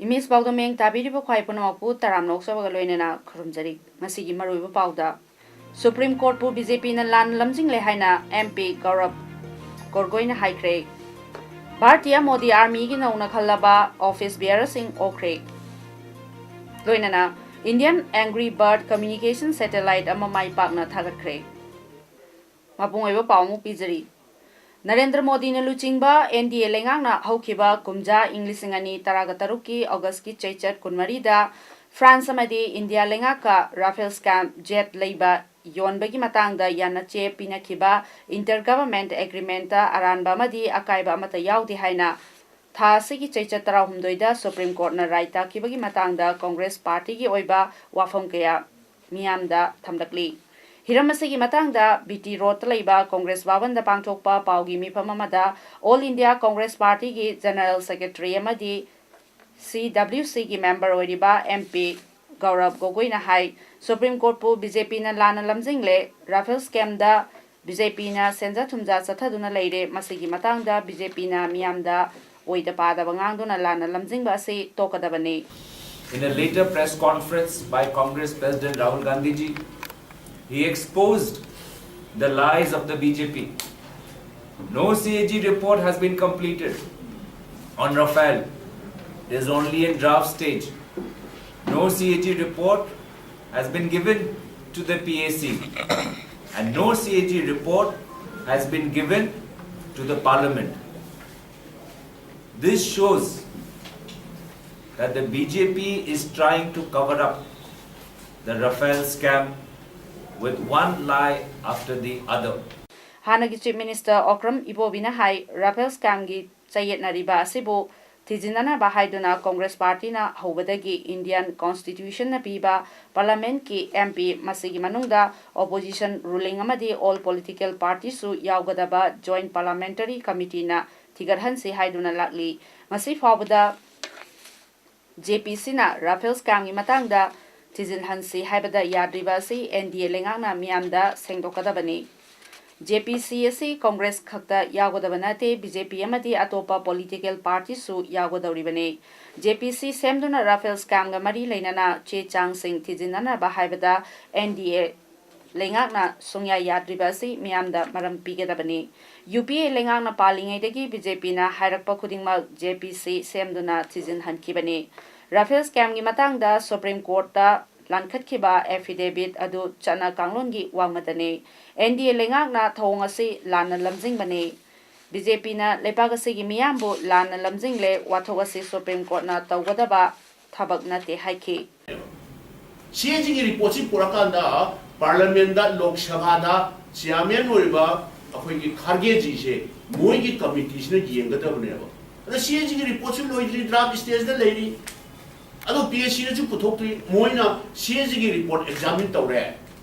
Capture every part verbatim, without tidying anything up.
Image ꯄꯥꯎꯗꯝ ꯃꯌꯦꯡ ꯇꯥꯕꯤꯔꯤꯕ ꯈ꯭ꯋꯥꯏ ꯄꯨꯝꯅꯃꯛꯄꯨ ꯇꯔꯥꯝꯅ ꯑꯣꯛꯆꯕꯒ ꯂꯣꯏꯅꯅ ꯈꯨꯔꯨꯝꯖꯔꯤ꯫ ꯉꯁꯤꯒꯤ ꯃꯔꯨꯑꯣꯏꯕ ꯄꯥꯎꯗ, ꯁꯨꯄ꯭ꯔꯤꯝ ꯀꯣꯔꯠꯄꯨ ꯕꯤ ꯖꯦ ꯄꯤꯅ ꯂꯥꯟꯅ ꯂꯝꯖꯤꯡꯂꯦ ꯍꯥꯏꯅ ꯑꯦꯝ ꯄꯤ ꯒꯧꯔꯕ ꯒꯣꯒꯣꯏꯅ ꯍꯥꯏꯈ꯭ꯔꯦ꯫ ꯚꯥꯔꯇꯤꯌꯥ ꯃꯣꯗꯤ ꯑꯥꯔꯃꯤꯒꯤ ꯅꯧꯅ ꯈꯜꯂꯕ ꯑꯣꯐꯤꯁ ꯕꯤꯌꯥꯔꯁꯤꯡ ꯑꯣꯛꯈ꯭ꯔꯦ꯫ ꯂꯣꯏꯅꯅ ꯏꯟꯗꯤꯌꯥꯟ ꯑꯦꯡꯒ꯭ꯔꯤ ꯕꯥꯔꯗ ꯀꯝꯃ꯭ꯌꯨꯅꯤꯀꯦꯁꯟ ꯁꯦꯇꯦꯂꯥꯏꯠ ꯑꯃ ꯃꯥꯏ ꯄꯥꯛꯅ ꯊꯥꯒꯠꯈ꯭ꯔꯦ꯫ ꯃꯄꯨꯡ ꯑꯣꯏꯕ ꯄꯥꯎ ꯑꯃꯨꯛ ꯄꯤꯖꯔꯤ꯫ ꯅꯔꯦꯟꯗ꯭ꯔ ꯃꯣꯗꯤꯅ ꯂꯨꯆꯤꯡꯕ ꯑꯦꯟ ꯗꯤ ꯑꯦ ꯂꯩꯉꯥꯛꯅ ꯍꯧꯈꯤꯕ ꯀꯨꯝꯖꯥ ꯏꯪ ꯂꯤꯁꯤꯡ ꯑꯅꯤ ꯇꯔꯥꯒ ꯇꯔꯨꯛꯀꯤ ꯑꯣꯒꯁꯀꯤ ꯆꯩꯆꯠ ꯀꯨꯟꯃꯔꯤꯗ ꯐ꯭ꯔꯥꯟꯁ ꯑꯃꯗꯤ ꯏꯟꯗꯤꯌꯥ ꯂꯩꯉꯥꯛꯀ ꯔꯥꯐꯦꯜ ꯁ꯭ꯀꯦꯝ ꯖꯦꯠ ꯂꯩꯕ ꯌꯣꯟꯕꯒꯤ ꯃꯇꯥꯡꯗ ꯌꯥꯅꯆꯦ ꯄꯤꯅꯈꯤꯕ ꯏꯟꯇꯔ ꯒꯚꯔꯟꯃꯦꯟꯠ ꯑꯦꯒ꯭ꯔꯤꯃꯦꯟꯠꯇ ꯑꯔꯥꯟꯕ ꯑꯃꯗꯤ ꯑꯀꯥꯏꯕ ꯑꯃꯠꯇ ꯌꯥꯎꯗꯦ ꯍꯥꯏꯅ ꯊꯥ ꯑꯁꯤꯒꯤ ꯆꯩꯆꯠ ꯇꯔꯥꯍꯨꯝꯗꯣꯏꯗ ꯁꯨꯄ꯭ꯔꯤꯝ ꯀꯣꯔꯠꯅ ꯔꯥꯏ ꯇꯥꯈꯤꯕꯒꯤ ꯃꯇꯥꯡꯗ ꯀꯣꯡꯒ꯭ꯔꯦꯁ ꯄꯥꯔꯇꯤꯒꯤ ꯑꯣꯏꯕ ꯋꯥꯐꯝ ꯀꯌꯥ ꯃꯤꯌꯥꯝꯗ ꯊꯝꯂꯛꯂꯤ꯫ ꯍꯤꯔꯝ ꯑꯁꯤꯒꯤ ꯃꯇꯥꯡꯗ ꯕꯤ ꯇꯤ ꯔꯣꯗꯇ ꯂꯩꯕ ꯀꯣꯡꯒ꯭ꯔꯦꯁ ꯚꯕꯟꯗ ꯄꯥꯡꯊꯣꯛꯄ ꯄꯥꯎꯒꯤ ꯃꯤꯐꯝ ꯑꯃꯗ ꯑꯣꯜ ꯏꯟꯗꯤꯌꯥ ꯀꯣꯡꯒ꯭ꯔꯦꯁ ꯄꯥꯔꯇꯤꯒꯤ ꯖꯦꯅꯔꯦꯜ ꯁꯦꯀ꯭ꯔꯦꯇꯔꯤ ꯑꯃꯗꯤ ꯁꯤ ꯗꯕ꯭ꯂꯤꯌꯨ ꯁꯤꯒꯤ ꯃꯦꯝꯕꯔ ꯑꯣꯏꯔꯤꯕ ꯑꯦꯝ ꯄꯤ ꯒꯧꯔꯕ ꯒꯣꯒꯣꯏꯅ ꯍꯥꯏ, ꯁꯨꯄ꯭ꯔꯤꯝ ꯀꯣꯔꯠꯄꯨ ꯕꯤ ꯖꯦ ꯄꯤꯅ ꯂꯥꯟꯅ ꯂꯝꯖꯤꯡꯂꯦ, ꯔꯥꯐꯦꯜ ꯁ꯭ꯀꯦꯝꯗ ꯕꯤ ꯖꯦ ꯄꯤꯅ ꯁꯦꯟꯖꯥ ꯊꯨꯝꯖꯥ ꯆꯠꯊꯗꯨꯅ ꯂꯩꯔꯦ, ꯃꯁꯤꯒꯤ ꯃꯇꯥꯡꯗ ꯕꯤ ꯖꯦ ꯄꯤꯅ ꯃꯤꯌꯥꯝꯗ ꯑꯣꯏꯗ ꯄꯥꯗꯕ ꯉꯥꯡꯗꯨꯅ ꯂꯥꯟꯅ ꯂꯝꯖꯤꯡꯕ ꯑꯁꯤ ꯇꯣꯛꯀꯗꯕꯅꯤ꯫ In a later press conference by Congress President Rahul Gandhi ji, he exposed the lies of the B J P. No C A G report has been completed on Rafale. It is only in draft stage. No C A G report has been given to the P A C, and no C A G report has been given to the parliament. This shows that the B J P is trying to cover up the Rafale scam with one lie after the other. ꯍꯥꯟꯅꯒꯤ chief minister Okram ꯏꯕꯣꯕꯤꯅ ꯍꯥꯏ, Rafale ꯁ꯭ꯀꯦꯝꯒꯤ ꯆꯌꯦꯠꯅꯔꯤꯕ ꯑꯁꯤꯕꯨ ꯊꯤꯖꯤꯟꯅꯅꯕ ꯍꯥꯏꯗꯨꯅ ꯀꯣꯡꯒ꯭ꯔꯦꯁ ꯄꯥꯔꯇꯤꯅ ꯍꯧꯕꯗꯒꯤ Indian ꯀꯣꯟꯁꯇꯤꯇ꯭ꯌꯨꯁꯟꯅ ꯄꯤꯕ ꯄꯥꯔꯂꯥꯃꯦꯟꯠꯀꯤ M P, ꯃꯁꯤꯒꯤ ꯃꯅꯨꯡꯗ opposition ruling ꯑꯃꯗꯤ all political ꯄꯥꯔꯇꯤꯁꯨ ꯌꯥꯎꯒꯗꯕ joint ꯄꯥꯔꯂꯥꯃꯦꯟꯇꯔꯤ ꯀꯃꯤꯇꯤꯅ ꯊꯤꯒꯠꯍꯟꯁꯤ ꯍꯥꯏꯗꯨꯅ ꯂꯥꯛꯂꯤ꯫ ꯉꯁꯤ ꯐꯥꯎꯕꯗ ꯖꯦ ꯄꯤ ꯁꯤꯅ ꯔꯥꯐꯦꯜ ꯁ꯭ꯀꯦꯝꯒꯤ ꯃꯇꯥꯡꯗ ꯊꯤꯖꯤꯟꯍꯟꯁꯤ ꯍꯥꯏꯕꯗ ꯌꯥꯗ꯭ꯔꯤꯕ ꯑꯁꯤ ꯑꯦꯟ ꯗꯤ ꯑꯦ ꯂꯩꯉꯥꯛꯅ ꯃꯤꯌꯥꯝꯗ ꯁꯦꯡꯗꯣꯛꯀꯗꯕꯅꯤ꯫ ꯖꯦ ꯄꯤ ꯁꯤ ꯑꯁꯤ ꯀꯣꯡꯒ꯭ꯔꯦꯁ ꯈꯛꯇ ꯌꯥꯎꯒꯗꯕ ꯅꯠꯇꯦ, ꯕꯤ ꯖꯦ ꯄꯤ ꯑꯃꯗꯤ ꯑꯇꯣꯞꯄ ꯄꯣꯂꯤꯇꯤꯀꯦꯜ ꯄꯥꯔꯇꯤꯁꯨ ꯌꯥꯎꯒꯗꯧꯔꯤꯕꯅꯤ꯫ ꯖꯦ ꯄꯤ ꯁꯤ ꯁꯦꯝꯗꯨꯅ ꯔꯥꯐꯦꯜ ꯁ꯭ꯀꯦꯝꯒ ꯃꯔꯤ ꯂꯩꯅꯅ ꯆꯦ ꯆꯥꯡꯁꯤꯡ ꯊꯤꯖꯤꯟꯅꯅꯕ ꯍꯥꯏꯕꯗ ꯑꯦꯟ ꯗꯤ ꯑꯦ ꯂꯩꯉꯥꯛꯅ ꯁꯨꯡꯌꯥ ꯌꯥꯗ꯭ꯔꯤꯕ ꯑꯁꯤ ꯃꯤꯌꯥꯝꯗ ꯃꯔꯝ ꯄꯤꯒꯗꯕꯅꯤ꯫ ꯌꯨ ꯄꯤ ꯑꯦ ꯂꯩꯉꯥꯛꯅ ꯄꯥꯜꯂꯤꯉꯩꯗꯒꯤ ꯕꯤ ꯖꯦ ꯄꯤꯅ ꯍꯥꯏꯔꯛꯄ ꯈꯨꯗꯤꯡꯃꯛ ꯖꯦ ꯄꯤ ꯁꯤ ꯁꯦꯝꯗꯨꯅ ꯊꯤꯖꯤꯟꯍꯟꯈꯤꯕꯅꯤ꯫ ꯔꯥꯐꯦꯜ ꯁ꯭ꯀꯦꯝꯒꯤ ꯃꯇꯥꯡꯗ ꯁꯨꯄ꯭ꯔꯤꯝ ꯀꯣꯔꯠꯇ ꯂꯥꯟꯈꯠꯈꯤꯕ ꯑꯦꯐꯤꯗꯦꯕꯤꯠ ꯑꯗꯨ ꯆꯠꯅ ꯀꯥꯡꯂꯣꯟꯒꯤ ꯋꯥꯡꯃꯗꯅꯤ꯫ ꯑꯦꯟ ꯗꯤ ꯑꯦ ꯂꯩꯉꯥꯛꯅ ꯊꯧꯑꯣꯡ ꯑꯁꯤ ꯂꯥꯟꯅ ꯂꯝꯖꯤꯡꯕꯅꯤ꯫ ꯕꯤ ꯖꯦ ꯄꯤꯅ ꯂꯩꯕꯥꯛ ꯑꯁꯤꯒꯤ ꯃꯤꯌꯥꯝꯕꯨ ꯂꯥꯟꯅ ꯂꯝꯖꯤꯡꯂꯦ, ꯋꯥꯊꯣꯛ ꯑꯁꯤ ꯁꯨꯄ꯭ꯔꯤꯝ ꯀꯣꯔꯠꯅ ꯇꯧꯒꯗꯕ ꯊꯕꯛ ꯅꯠꯇꯦ ꯍꯥꯏꯈꯤ꯫ ꯁꯤ ꯑꯦ ꯖꯤꯒꯤ ꯔꯤꯄꯣꯔꯠꯁꯤ ꯄꯨꯔꯛꯀꯥꯟꯗ ꯄꯥꯔꯂꯥꯃꯦꯟꯗ, ꯂꯣꯛ ꯁꯚꯥꯗ ꯆꯤꯌꯥꯔꯃꯦꯟ ꯑꯣꯏꯔꯤꯕ ꯑꯩꯈꯣꯏꯒꯤ ꯈꯥꯔꯒꯦꯖꯤꯁꯦ ꯃꯣꯏꯒꯤ ꯀꯃꯤꯇꯤꯁꯤꯅ ꯌꯦꯡꯒꯗꯕꯅꯦꯕ꯫ ꯑꯗ ꯁꯤ ꯑꯦ ꯖꯤꯒꯤ ꯔꯤꯄꯣꯔꯠꯁꯤ ꯂꯣꯏꯗ꯭ꯔꯤ, ꯗ꯭ꯔꯥꯐ ꯁ꯭ꯇꯦꯖꯇ ꯂꯩꯔꯤ꯫ ꯑꯗꯣ ꯄꯤ ꯑꯦꯁ ꯁꯤꯗꯁꯨ ꯄꯨꯊꯣꯛꯇ꯭ꯔꯤ꯫ ꯃꯣꯏꯅ ꯁꯤ ꯑꯦ ꯖꯤꯒꯤ ꯔꯤꯄꯣꯔꯠ ꯑꯦꯛꯖꯥꯃꯤꯟ ꯇꯧꯔꯦ꯫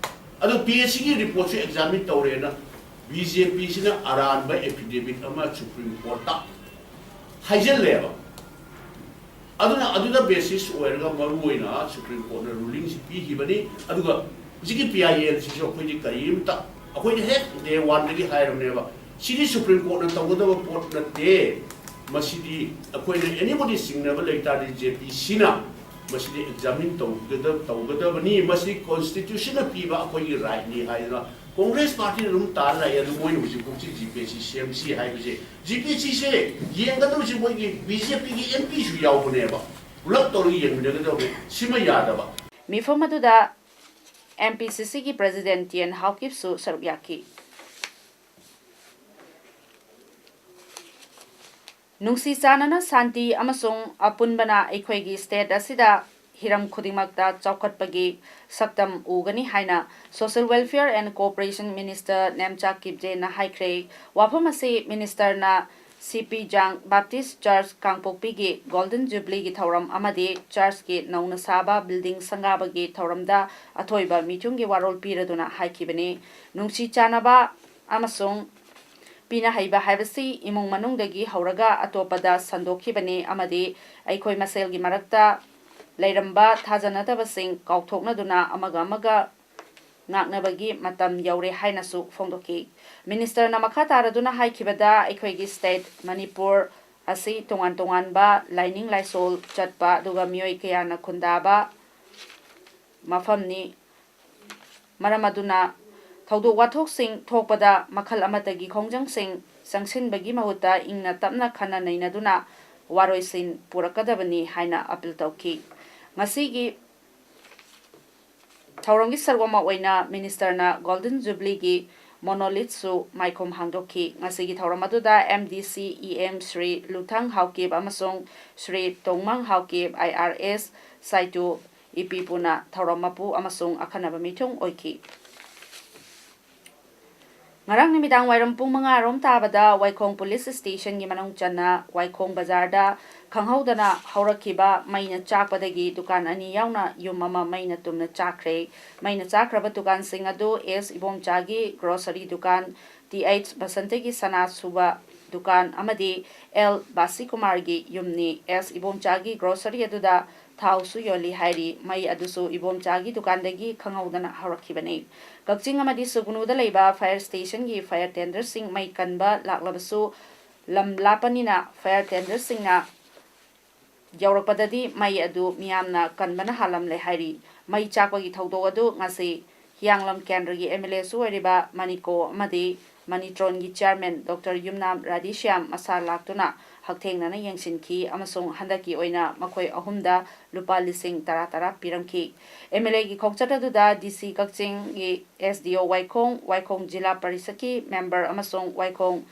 ꯑꯗꯣ ꯄꯤ ꯑꯦꯁ ꯁꯤꯒꯤ ꯔꯤꯄꯣꯔꯠꯁꯨ ꯑꯦꯛꯖꯥꯃꯤꯟ ꯇꯧꯔꯦꯅ ꯕꯤ ꯖꯦ ꯄꯤꯁꯤꯅ ꯑꯔꯥꯟꯕ ꯑꯦꯐꯤꯗꯦꯕꯤꯠ ꯑꯃ ꯁꯨꯄ꯭ꯔꯤꯝ ꯀꯣꯔꯠꯇ ꯍꯥꯏꯖꯤꯜꯂꯦꯕ꯫ ꯑꯗꯨꯅ ꯑꯗꯨꯗ ꯕꯦꯁꯤꯁ ꯑꯣꯏꯔꯒ ꯃꯔꯨ ꯑꯣꯏꯅ ꯁꯨꯄ꯭ꯔꯤꯝ ꯀꯣꯔꯠꯅ ꯔꯨꯂꯤꯡꯁꯤ ꯄꯤꯈꯤꯕꯅꯤ꯫ ꯑꯗꯨꯒ ꯍꯧꯖꯤꯛꯀꯤ ꯄꯤ ꯑꯥꯏ ꯑꯦꯜꯁꯤꯁꯨ ꯑꯩꯈꯣꯏꯗꯤ ꯀꯔꯤꯝꯇ, ꯑꯩꯈꯣꯏꯗꯤ ꯍꯦꯛ ꯗꯦ ꯋꯥꯟꯗꯒꯤ ꯍꯥꯏꯔꯕꯅꯦꯕ, ꯁꯤꯗꯤ ꯁꯨꯄ꯭ꯔꯤꯝ ꯀꯣꯔꯠꯅ ꯇꯧꯒꯗꯕ ꯄꯣꯠ ꯅꯠꯇꯦ꯫ ꯃꯁꯤꯗꯤ ꯑꯩꯈꯣꯏꯅ ꯑꯦꯅꯤꯕꯣꯗꯤ ꯆꯤꯡꯅꯕ ꯂꯩ ꯇꯥꯔꯗꯤ ꯖꯦ ꯄꯤ ꯁꯤꯅ ꯃꯁꯤꯗꯤ ꯑꯦꯛꯖꯥꯃꯤꯟ ꯇꯧꯒꯗ-, ꯇꯧꯒꯗꯕꯅꯤ, ꯃꯁꯤ ꯀꯣꯟꯁꯇꯤꯇ꯭ꯌꯨꯁꯟꯅ ꯄꯤꯕ ꯑꯩꯈꯣꯏꯒꯤ ꯔꯥꯏꯠꯅꯤ ꯍꯥꯏꯗꯅ ꯀꯣꯡꯒ꯭ꯔꯦꯁ ꯄꯥꯔꯇꯤꯅ ꯑꯗꯨꯝ ꯇꯥꯔ ꯂꯥꯛꯑꯦ꯫ ꯑꯗꯨ ꯃꯣꯏꯅ ꯍꯧꯖꯤꯛ ꯐꯥꯎꯁꯤ ꯖꯤ ꯄꯤ ꯑꯦꯁ ꯁꯤ ꯁꯦꯝꯁꯤ ꯍꯥꯏꯕꯁꯦ, ꯖꯤ ꯄꯤ ꯑꯦꯁ ꯁꯤꯁꯦ ꯌꯦꯡꯒꯗꯧꯔꯤꯁꯦ ꯃꯣꯏꯒꯤ ꯕꯤ ꯖꯦ ꯄꯤꯒꯤ ꯑꯦꯝ ꯄꯤꯁꯨ ꯌꯥꯎꯕꯅꯦꯕ, ꯄꯨꯂꯞ ꯇꯧꯔꯒ ꯌꯦꯡꯃꯤꯟꯅꯒꯗꯕꯅꯦ꯫ ꯁꯤꯃ ꯌꯥꯗꯕ꯫ ꯃꯤꯐꯝ ꯑꯗꯨꯗ ꯑꯦꯝ ꯄꯤ ꯁꯤ ꯁꯤꯒꯤ ꯄ꯭ꯔꯦꯁꯤꯗꯦꯟꯠ ꯇꯤ ꯑꯦꯟ ꯍꯥꯎꯀꯤꯞꯁꯨ ꯁꯔꯨꯛ ꯌꯥꯈꯤ꯫ ꯅꯨꯡꯁꯤ ꯆꯥꯟꯅꯅ ꯁꯥꯟꯇꯤ ꯑꯃꯁꯨꯡ ꯑꯄꯨꯟꯕꯅ ꯑꯩꯈꯣꯏꯒꯤ ꯁ꯭ꯇꯦꯠ ꯑꯁꯤꯗ ꯍꯤꯔꯝ ꯈꯨꯗꯤꯡꯃꯛꯇ ꯆꯥꯎꯈꯠꯄꯒꯤ ꯁꯛꯇꯝ ꯎꯒꯅꯤ ꯍꯥꯏꯅ Social Welfare and Cooperation Minister Nemcha ꯀꯤꯞꯖꯦꯅ ꯍꯥꯏꯈ꯭ꯔꯦ꯫ ꯋꯥꯐꯝ ꯑꯁꯤ ꯃꯤꯅꯤꯁꯇꯔꯅ ꯁꯤ ꯄꯤ ꯖꯥꯡ ꯕꯥꯞꯇꯤꯁ ꯆꯔꯆ ꯀꯥꯡꯄꯣꯛꯄꯤꯒꯤ ꯒꯣꯜꯗꯟ ꯖꯨꯕꯤꯂꯤꯒꯤ ꯊꯧꯔꯝ ꯑꯃꯗꯤ ꯆꯔꯆꯀꯤ ꯅꯧꯅ ꯁꯥꯕ ꯕꯤꯜꯗꯤꯡ ꯁꯪꯒꯥꯕꯒꯤ ꯊꯧꯔꯝꯗ ꯑꯊꯣꯏꯕ ꯃꯤꯊꯨꯡꯒꯤ ꯋꯥꯔꯣꯜ ꯄꯤꯔꯗꯨꯅ ꯍꯥꯏꯈꯤꯕꯅꯤ꯫ ꯅꯨꯡꯁꯤ ꯆꯥꯟꯅꯕ ꯑꯃꯁꯨꯡ ꯄꯤꯅ ꯍꯩꯕ ꯍꯥꯏꯕꯁꯤ ꯏꯃꯨꯡ ꯃꯅꯨꯡꯗꯒꯤ ꯍꯧꯔꯒ ꯑꯇꯣꯞꯄꯗ ꯁꯟꯗꯣꯛꯈꯤꯕꯅꯤ ꯑꯃꯗꯤ ꯑꯩꯈꯣꯏ ꯃꯁꯦꯜꯒꯤ ꯃꯔꯛꯇ ꯂꯩꯔꯝꯕ ꯊꯥꯖꯅꯗꯕꯁꯤꯡ ꯀꯥꯎꯊꯣꯛꯅꯗꯨꯅ ꯑꯃꯒ ꯑꯃꯒ ꯉꯥꯛꯅꯕꯒꯤ ꯃꯇꯝ ꯌꯧꯔꯦ ꯍꯥꯏꯅꯁꯨ ꯐꯣꯡꯗꯣꯛꯈꯤ꯫ ꯃꯤꯅꯤꯁꯇꯔꯅ ꯃꯈꯥ ꯇꯥꯔꯗꯨꯅ ꯍꯥꯏꯈꯤꯕꯗ, ꯑꯩꯈꯣꯏꯒꯤ ꯁ꯭ꯇꯦꯠ ꯃꯅꯤꯄꯨꯔ ꯑꯁꯤ ꯇꯣꯉꯥꯟ ꯇꯣꯉꯥꯟꯕ ꯂꯥꯏꯅꯤꯡ ꯂꯥꯏꯁꯣꯜ ꯆꯠꯄ ꯑꯗꯨꯒ ꯃꯤꯑꯣꯏ ꯀꯌꯥꯅ ꯈꯨꯟꯗꯥꯕ ꯃꯐꯝꯅꯤ꯫ ꯃꯔꯝ ꯑꯗꯨꯅ ꯊꯧꯗꯣꯛ ꯋꯥꯊꯣꯛꯁꯤꯡ ꯊꯣꯛꯄꯗ ꯃꯈꯜ ꯑꯃꯠꯇꯒꯤ ꯈꯣꯡꯖꯪꯁꯤꯡ ꯆꯪꯁꯤꯟꯕꯒꯤ ꯃꯍꯨꯠꯇ ꯏꯪꯅ ꯇꯞꯅ ꯈꯟꯅ ꯅꯩꯅꯗꯨꯅ ꯋꯥꯔꯣꯏꯁꯤꯟ ꯄꯨꯔꯛꯀꯗꯕꯅꯤ ꯍꯥꯏꯅ ꯑꯥꯄꯤꯜ ꯇꯧꯈꯤ꯫ ꯉꯁꯤꯒꯤ ꯊꯧꯔꯝꯒꯤ ꯁꯔꯨꯛ ꯑꯃ ꯑꯣꯏꯅ ꯃꯤꯅꯤꯁꯇꯔꯅ ꯒꯣꯜꯗꯟ ꯖꯨꯕꯤꯂꯤꯒꯤ ꯃꯣꯅꯣꯂꯤꯊꯁꯨ ꯃꯥꯏꯈꯨꯝ ꯍꯥꯡꯗꯣꯛꯈꯤ꯫ ꯉꯁꯤꯒꯤ ꯊꯧꯔꯝ ꯑꯗꯨꯗ ꯑꯦꯝ ꯗꯤ ꯁꯤ ꯏ ꯑꯦꯝ ꯁ꯭ꯔꯤ ꯂꯨꯊꯪ ꯍꯥꯎꯀꯤꯞ ꯑꯃꯁꯨꯡ ꯁ꯭ꯔꯤ ꯇꯣꯡꯃꯪ ꯍꯥꯎꯀꯤꯞ ꯑꯥꯏ ꯑꯥꯔ ꯑꯦꯁ ꯁꯥꯏꯇꯨ ꯏ ꯄꯤ ꯄꯨꯅ ꯊꯧꯔꯝ ꯃꯄꯨ ꯑꯃꯁꯨꯡ ꯑꯈꯟꯅꯕ ꯃꯤꯊꯨꯡ ꯑꯣꯏꯈꯤ꯫ ꯉꯔꯥꯡ ꯅꯨꯃꯤꯗꯥꯡ ꯋꯥꯏꯔꯝ ꯄꯨꯡ ꯃꯉꯥ ꯔꯣꯝ ꯇꯥꯕꯗ ꯋꯥꯏꯈꯣꯡ ꯄꯨꯂꯤꯁ ꯁ꯭ꯇꯦꯁꯟꯒꯤ ꯃꯅꯨꯡ ꯆꯟꯅ ꯋꯥꯏꯈꯣꯡ ꯕꯖꯥꯔꯗ ꯈꯪꯍꯧꯗꯅ ꯍꯧꯔꯛꯈꯤꯕ ꯃꯩꯅ ꯆꯥꯛꯄꯗꯒꯤ ꯗꯨꯀꯥꯟ ꯑꯅꯤ ꯌꯥꯎꯅ ꯌꯨꯝ ꯑꯃ ꯃꯩꯅ ꯇꯨꯝꯅ ꯆꯥꯛꯈ꯭ꯔꯦ꯫ ꯃꯩꯅ ꯆꯥꯛꯈ꯭ꯔꯕ ꯗꯨꯀꯥꯟꯁꯤꯡ ꯑꯗꯨ ꯑꯦꯁ ꯏꯕꯣꯝꯆꯥꯒꯤ ꯒ꯭ꯔꯣꯁꯔꯤ ꯗꯨꯀꯥꯟ, ꯇꯤ ꯑꯩꯆ ꯕꯁꯟꯇꯒꯤ ꯁꯅꯥ ꯁꯨꯕ ꯗꯨꯀꯥꯟ ꯑꯃꯗꯤ ꯑꯦꯜ ꯕꯥꯁꯤꯀꯨꯃꯥꯔꯒꯤ ꯌꯨꯝꯅꯤ꯫ ꯑꯦꯁ ꯏꯕꯣꯝꯆꯥꯒꯤ ꯒ꯭ꯔꯣꯁꯔꯤ ꯑꯗꯨꯗ ꯊꯥꯎꯁꯨ ꯌꯣꯜꯂꯤ ꯍꯥꯏꯔꯤ꯫ ꯃꯩ ꯑꯗꯨꯁꯨ ꯏꯕꯣꯝꯆꯥꯒꯤ ꯗꯨꯀꯥꯟꯗꯒꯤ ꯈꯪꯍꯧꯗꯅ ꯍꯧꯔꯛꯈꯤꯕꯅꯤ꯫ ꯀꯛꯆꯤꯡ ꯑꯃꯗꯤ ꯁꯨꯒꯅꯨꯗ ꯂꯩꯕ ꯐꯥꯌꯔ ꯁ꯭ꯇꯦꯁꯟꯒꯤ ꯐꯥꯌꯔ ꯇꯦꯟꯗꯔꯁꯤꯡ ꯃꯩ ꯀꯟꯕ ꯂꯥꯛꯂꯕꯁꯨ, ꯂꯝ ꯂꯥꯞꯄꯅꯤꯅ ꯐꯥꯌꯔ ꯇꯦꯟꯗꯔꯁꯤꯡꯅ ꯌꯧꯔꯛꯄꯗꯗꯤ ꯃꯩ ꯑꯗꯨ ꯃꯤꯌꯥꯝꯅ ꯀꯟꯕꯅ ꯍꯥꯜꯂꯝꯂꯦ ꯍꯥꯏꯔꯤ꯫ ꯃꯩ ꯆꯥꯛꯄꯒꯤ ꯊꯧꯗꯣꯛ ꯑꯗꯨ ꯉꯁꯤ ꯍꯤꯌꯥꯡꯂꯝ ꯀꯦꯟꯗ꯭ꯔꯒꯤ ꯑꯦꯝ ꯑꯦꯜ ꯑꯦꯁꯨ ꯑꯣꯏꯔꯤꯕ ꯃꯅꯤꯀꯣ ꯑꯃꯗꯤ ꯃꯅꯤꯇ꯭ꯔꯣꯟꯒꯤ ꯆꯤꯌꯥꯔꯃꯦꯟ ꯗꯣꯛꯇꯔ ꯌꯨꯝꯅꯥꯝ ꯔꯥꯙꯦꯁ꯭ꯌꯥꯝ ꯃꯁꯥ ꯂꯥꯛꯇꯨꯅ ꯍꯛꯊꯦꯡꯅꯅ ꯌꯦꯡꯁꯤꯟꯈꯤ ꯑꯃꯁꯨꯡ ꯍꯟꯗꯛꯀꯤ ꯑꯣꯏꯅ ꯃꯈꯣꯏ ꯑꯍꯨꯝꯗ ꯂꯨꯄꯥ ꯂꯤꯁꯤꯡ ꯇꯔꯥ ꯇꯔꯥ ꯄꯤꯔꯝꯈꯤ꯫ ꯑꯦꯝ ꯑꯦꯜ ꯑꯦꯒꯤ ꯈꯣꯡꯆꯠ ꯑꯗꯨꯗ ꯗꯤ ꯁꯤ ꯀꯛꯆꯤꯡꯒꯤ ꯑꯦꯁ ꯗꯤ ꯑꯣ ꯋꯥꯏꯈꯣꯡ, ꯋꯥꯏꯈꯣꯡ ꯖꯤꯂꯥ ꯄꯔꯤꯁꯠꯀꯤ ꯃꯦꯝꯕꯔ ꯑꯃꯁꯨꯡ ꯋꯥꯏꯈꯣꯡ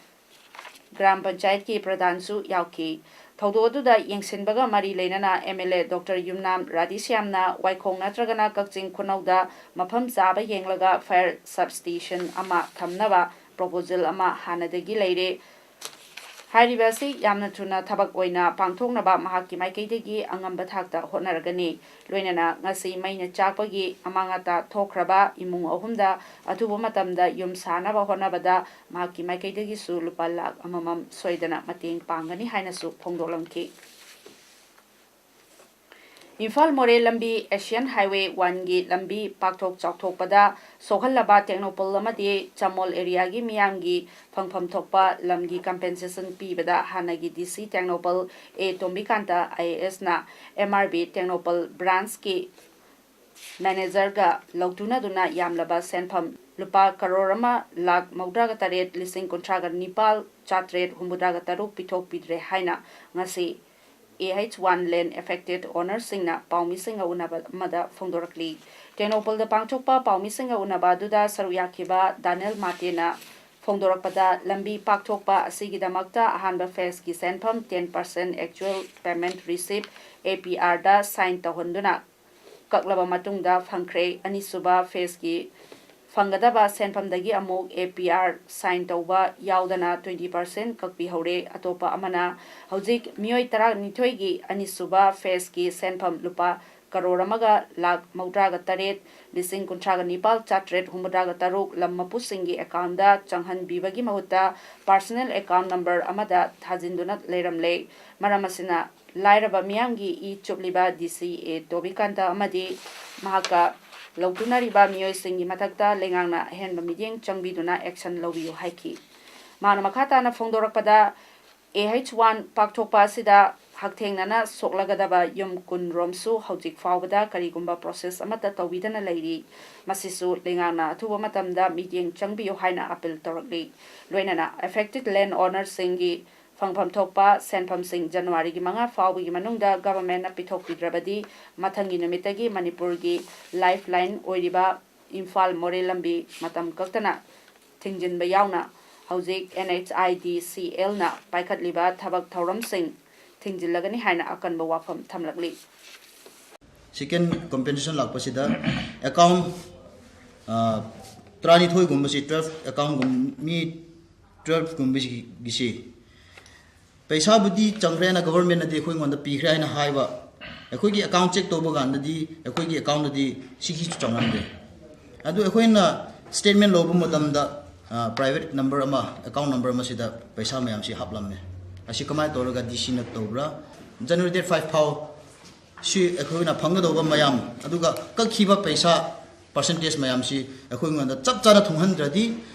ꯒ꯭ꯔꯥꯝ ꯄꯟꯆꯥꯌꯠꯀꯤ ꯄ꯭ꯔꯙꯥꯟꯁꯨ ꯌꯥꯎꯈꯤ꯫ ꯊꯧꯗꯣꯛ ꯑꯗꯨꯗ ꯌꯦꯡꯁꯤꯟꯕꯒ ꯃꯔꯤ ꯂꯩꯅꯅ ꯑꯦꯝ ꯑꯦꯜ ꯑꯦ ꯗꯣꯛꯇꯔ ꯌꯨꯝꯅꯥꯝ ꯔꯥꯙꯦꯁ꯭ꯌꯥꯝꯅ ꯋꯥꯏꯈꯣꯡ ꯅꯠꯇ꯭ꯔꯒꯅ ꯀꯛꯆꯤꯡ ꯈꯨꯅꯧꯗ ꯃꯐꯝ ꯆꯥꯕ ꯌꯦꯡꯂꯒ ꯐꯥꯌꯔ ꯁꯕ ꯁ꯭ꯇꯦꯁꯟ ꯑꯃ ꯊꯝꯅꯕ ꯄ꯭ꯔꯣꯄꯣꯖꯦꯜ ꯑꯃ ꯍꯥꯟꯅꯗꯒꯤ ꯂꯩꯔꯦ꯫ ꯍꯥꯏꯔꯤꯕ ꯑꯁꯤ ꯌꯥꯝꯅ ꯊꯨꯅ ꯊꯕꯛ ꯑꯣꯏꯅ ꯄꯥꯡꯊꯣꯛꯅꯕ ꯃꯍꯥꯛꯀꯤ ꯃꯥꯏꯀꯩꯗꯒꯤ ꯑꯉꯝꯕ ꯊꯥꯛꯇ ꯍꯣꯠꯅꯔꯒꯅꯤ꯫ ꯂꯣꯏꯅꯅ ꯉꯁꯤ ꯃꯩꯅ ꯆꯥꯛꯄꯒꯤ ꯑꯃꯥꯡ ꯑꯇꯥ ꯊꯣꯛꯈ꯭ꯔꯕ ꯏꯃꯨꯡ ꯑꯍꯨꯝꯗ ꯑꯊꯨꯕ ꯃꯇꯝꯗ ꯌꯨꯝ ꯁꯥꯅꯕ ꯍꯣꯠꯅꯕꯗ ꯃꯍꯥꯛꯀꯤ ꯃꯥꯏꯀꯩꯗꯒꯤꯁꯨ ꯂꯨꯄꯥ ꯂꯥꯈ ꯑꯃꯃꯝ ꯁꯣꯏꯗꯅ ꯃꯇꯦꯡ ꯄꯥꯡꯒꯅꯤ ꯍꯥꯏꯅꯁꯨ ꯐꯣꯡꯗꯣꯛꯂꯝꯈꯤ꯫ ꯏꯝꯐꯥꯜ ꯃꯣꯔꯦ ꯂꯝꯕꯤ ꯑꯦꯁꯤꯌꯥꯟ ꯍꯥꯏꯋꯦ ꯋꯥꯟꯒꯤ ꯂꯝꯕꯤ ꯄꯥꯛꯊꯣꯛ ꯆꯥꯎꯊꯣꯛꯄꯗ ꯁꯣꯛꯍꯜꯂꯕ ꯇꯦꯡꯅꯧꯄꯜ ꯑꯃꯗꯤ ꯆꯃꯣꯜ ꯑꯦꯔꯤꯌꯥꯒꯤ ꯃꯤꯌꯥꯝꯒꯤ ꯐꯪꯐꯝ ꯊꯣꯛꯄ ꯂꯝꯒꯤ ꯀꯝꯄꯦꯟꯁꯦꯁꯟ ꯄꯤꯕꯗ ꯍꯥꯟꯅꯒꯤ ꯗꯤ ꯁꯤ ꯇꯦꯡꯅꯧꯄꯜ ꯑꯦ ꯇꯣꯝꯕꯤꯀꯥꯟꯇ ꯑꯥꯏ ꯑꯦ ꯑꯦꯁꯅ ꯑꯦꯝ ꯑꯥꯔ ꯕꯤ ꯇꯦꯡꯅꯧꯄꯜ ꯕ꯭ꯔꯥꯟꯁꯀꯤ ꯃꯦꯅꯦꯖꯔꯒ ꯂꯧꯊꯨꯅꯗꯨꯅ ꯌꯥꯝꯂꯕ ꯁꯦꯟꯐꯝ ꯂꯨꯄꯥ ꯀꯔꯣꯔ ꯑꯃ ꯂꯥꯈ ꯃꯧꯗ꯭ꯔꯥꯒ ꯇꯔꯦꯠ ꯂꯤꯁꯤꯡ ꯀꯨꯟꯊ꯭ꯔꯥꯒ ꯅꯤꯄꯥꯜ ꯆꯥꯇ꯭ꯔꯦꯠ ꯍꯨꯝꯐꯨꯇꯔꯥꯒ ꯇꯔꯨꯛ ꯄꯤꯊꯣꯛꯄꯤꯗ꯭ꯔꯦ ꯍꯥꯏꯅ ꯉꯁꯤ ꯑꯦ ꯑꯩꯆ ꯋꯥꯟ ꯂꯦꯟ ꯑꯦꯐꯦꯛꯇꯦꯠ ꯑꯣꯅꯔꯁꯤꯡꯅ ꯄꯥꯎꯃꯤꯁꯤꯡꯒ ꯎꯅꯕ ꯑꯃꯗ ꯐꯣꯡꯗꯣꯔꯛꯂꯤ꯫ ꯇꯦꯡꯅꯧꯄꯜꯗ ꯄꯥꯡꯊꯣꯛꯄ ꯄꯥꯎꯃꯤꯁꯤꯡꯒ ꯎꯅꯕ ꯑꯗꯨꯗ ꯁꯔꯨꯛ ꯌꯥꯈꯤꯕ ꯗꯥꯅꯦꯜ ꯃꯥꯇꯦꯅ ꯐꯣꯡꯗꯣꯔꯛꯄꯗ, ꯂꯝꯕꯤ ꯄꯥꯛꯊꯣꯛꯄ ꯑꯁꯤꯒꯤꯗꯃꯛꯇ ꯑꯍꯥꯟꯕ ꯐꯦꯖꯀꯤ ꯁꯦꯟꯐꯝ ten percent actual payment receipt A P R ꯗ ꯁꯥꯏꯟ ꯇꯧꯍꯟꯗꯨꯅ ꯀꯛꯂꯕ ꯃꯇꯨꯡꯗ ꯐꯪꯈ꯭ꯔꯦ꯫ ꯑꯅꯤꯁꯨꯕ ꯐꯦꯖꯀꯤ ꯐꯪꯒꯗꯕ ꯁꯦꯟꯐꯝꯗꯒꯤ ꯑꯃꯨꯛ A P R ꯁꯥꯏꯟ ꯇꯧꯕ ꯌꯥꯎꯗꯅ twenty percent ꯀꯛꯄꯤꯍꯧꯔꯦ꯫ ꯑꯇꯣꯞꯄ ꯑꯃꯅ ꯍꯧꯖꯤꯛ ꯃꯤꯑꯣꯏ ꯇꯔꯥꯅꯤꯊꯣꯏꯒꯤ ꯑꯅꯤꯁꯨꯕ ꯐꯦꯖꯀꯤ ꯁꯦꯟꯐꯝ ꯂꯨꯄꯥ ꯀꯔꯣꯔ ꯑꯃꯒ ꯂꯥꯈ ꯃꯧꯗ꯭ꯔꯥꯒ ꯇꯔꯦꯠ ꯂꯤꯁꯤꯡ ꯀꯨꯟꯊ꯭ꯔꯥꯒ ꯅꯤꯄꯥꯜ ꯆꯥꯇ꯭ꯔꯦꯠ ꯍꯨꯝꯐꯨꯇꯔꯥꯒ ꯇꯔꯨꯛ ꯂꯝ ꯃꯄꯨꯁꯤꯡꯒꯤ ꯑꯦꯀꯥꯎꯟꯗ ꯆꯪꯍꯟꯕꯤꯕꯒꯤ ꯃꯍꯨꯠꯇ personal account number ꯑꯃꯗ ꯊꯥꯖꯤꯟꯗꯨꯅ ꯂꯩꯔꯝꯂꯦ꯫ ꯃꯔꯝ ꯑꯁꯤꯅ ꯂꯥꯏꯔꯕ ꯃꯤꯌꯥꯝꯒꯤ ꯏ ꯆꯨꯞꯂꯤꯕ ꯗꯤ ꯁꯤ ꯑꯦ ꯇꯣꯕꯤꯀꯥꯟꯇ ꯑꯃꯗꯤ ꯃꯍꯥꯛꯀ ꯂꯧꯇꯨꯅꯔꯤꯕ ꯃꯤꯑꯣꯏꯁꯤꯡꯒꯤ ꯃꯊꯛꯇ ꯂꯩꯉꯥꯛꯅ ꯑꯍꯦꯟꯕ ꯃꯤꯠꯌꯦꯡ ꯆꯪꯕꯤꯗꯨꯅ action ꯂꯧꯕꯤꯌꯨ ꯍꯥꯏꯈꯤ꯫ ꯃꯍꯥꯛꯅ ꯃꯈꯥ ꯇꯥꯅ ꯐꯣꯡꯗꯣꯔꯛꯄꯗ, ꯑꯦ ꯑꯩꯆ ꯋꯥꯟ ꯄꯥꯛꯊꯣꯛꯄ ꯑꯁꯤꯗ ꯍꯛꯊꯦꯡꯅꯅ ꯁꯣꯛꯂꯒꯗꯕ ꯌꯨꯝ ꯀꯨꯟ ꯔꯣꯝꯁꯨ ꯍꯧꯖꯤꯛ ꯐꯥꯎꯕꯗ ꯀꯔꯤꯒꯨꯝꯕ process ꯑꯃꯠꯇ ꯇꯧꯕꯤꯗꯅ ꯂꯩꯔꯤ꯫ ꯃꯁꯤꯁꯨ ꯂꯩꯉꯥꯛꯅ ꯑꯊꯨꯕ ꯃꯇꯝꯗ ꯃꯤꯠꯌꯦꯡ ꯆꯪꯕꯤꯌꯨ ꯍꯥꯏꯅ appeal ꯇꯧꯔꯛꯂꯤ꯫ ꯂꯣꯏꯅꯅ affected land ownerꯁꯤꯡꯒꯤ ꯐꯪꯐꯝ ꯊꯣꯛꯄ ꯁꯦꯟꯐꯝꯁꯤꯡ ꯖꯅꯋꯥꯔꯤꯒꯤ ꯃꯉꯥ ꯐꯥꯎꯕꯒꯤ ꯃꯅꯨꯡꯗ governmentꯅ ꯄꯤꯊꯣꯛꯄꯤꯗ꯭ꯔꯕꯗꯤ ꯃꯊꯪꯒꯤ ꯅꯨꯃꯤꯠꯇꯒꯤ ꯃꯅꯤꯄꯨꯔꯒꯤ lifeline ꯑꯣꯏꯔꯤꯕ ꯏꯝꯐꯥꯜ ꯃꯣꯔꯦ ꯂꯝꯕꯤ ꯃꯇꯝ ꯀꯛꯇꯅ ꯊꯤꯡꯖꯤꯟꯕ ꯌꯥꯎꯅ ꯍꯧꯖꯤꯛ N H I D C Lꯅ ꯄꯥꯏꯈꯠꯂꯤꯕ ꯊꯕꯛ ꯊꯧꯔꯝꯁꯤꯡ ꯊꯤꯡꯖꯤꯜꯂꯒꯅꯤ ꯍꯥꯏꯅ ꯑꯀꯟꯕ ꯋꯥꯐꯝ ꯊꯝꯂꯛꯂꯤ꯫ Second compensation ꯂꯥꯛꯄꯁꯤꯗ account ꯇꯔꯥꯅꯤꯊꯣꯏꯒꯨꯝꯕꯁꯤ, twelve accountꯒꯨꯝ ꯃꯤ twelveꯀꯨꯝꯕꯁꯤꯒꯤꯁꯤ ꯄꯩꯁꯥꯕꯨꯗꯤ ꯆꯪꯈ꯭ꯔꯦꯅ ꯒꯚꯔꯟꯃꯦꯟꯅꯗꯤ ꯑꯩꯈꯣꯏꯉꯣꯟꯗ ꯄꯤꯈ꯭ꯔꯦ ꯍꯥꯏꯅ ꯍꯥꯏꯕ, ꯑꯩꯈꯣꯏꯒꯤ ꯑꯦꯀꯥꯎꯟ ꯆꯦꯛ ꯇꯧꯕ ꯀꯥꯟꯗꯗꯤ ꯑꯩꯈꯣꯏꯒꯤ ꯑꯦꯀꯥꯎꯟꯗꯗꯤ ꯁꯤꯒꯤꯁꯨ ꯆꯪꯂꯝꯗꯦ꯫ ꯑꯗꯨ ꯑꯩꯈꯣꯏꯅ ꯁ꯭ꯇꯦꯠꯃꯦꯟ ꯂꯧꯕ ꯃꯇꯝꯗ ꯄ꯭ꯔꯥꯏꯚꯦꯠ ꯅꯝꯕꯔ ꯑꯃ, ꯑꯦꯀꯥꯎꯟ ꯅꯝꯕꯔ ꯑꯃꯁꯤꯗ ꯄꯩꯁꯥ ꯃꯌꯥꯝꯁꯤ ꯍꯥꯞꯂꯝꯃꯦ꯫ ꯑꯁꯤ ꯀꯃꯥꯏꯅ ꯇꯧꯔꯒ ꯗꯤ ꯁꯤꯅ ꯇꯧꯕ꯭ꯔꯥ? ꯖꯅꯋꯥꯔꯤ ꯗꯦꯠ ꯐꯥꯏꯚ ꯐꯥꯎ ꯁꯤ ꯑꯩꯈꯣꯏꯅ ꯐꯪꯒꯗꯧꯕ ꯃꯌꯥꯝ, ꯑꯗꯨꯒ ꯀꯛꯈꯤꯕ ꯄꯩꯁꯥ ꯄꯥꯔꯁꯦꯟꯇꯦꯖ ꯃꯌꯥꯝꯁꯤ ꯑꯩꯈꯣꯏꯉꯣꯟꯗ ꯆꯞ ꯆꯥꯅ ꯊꯨꯡꯍꯟꯗ꯭ꯔꯗꯤ,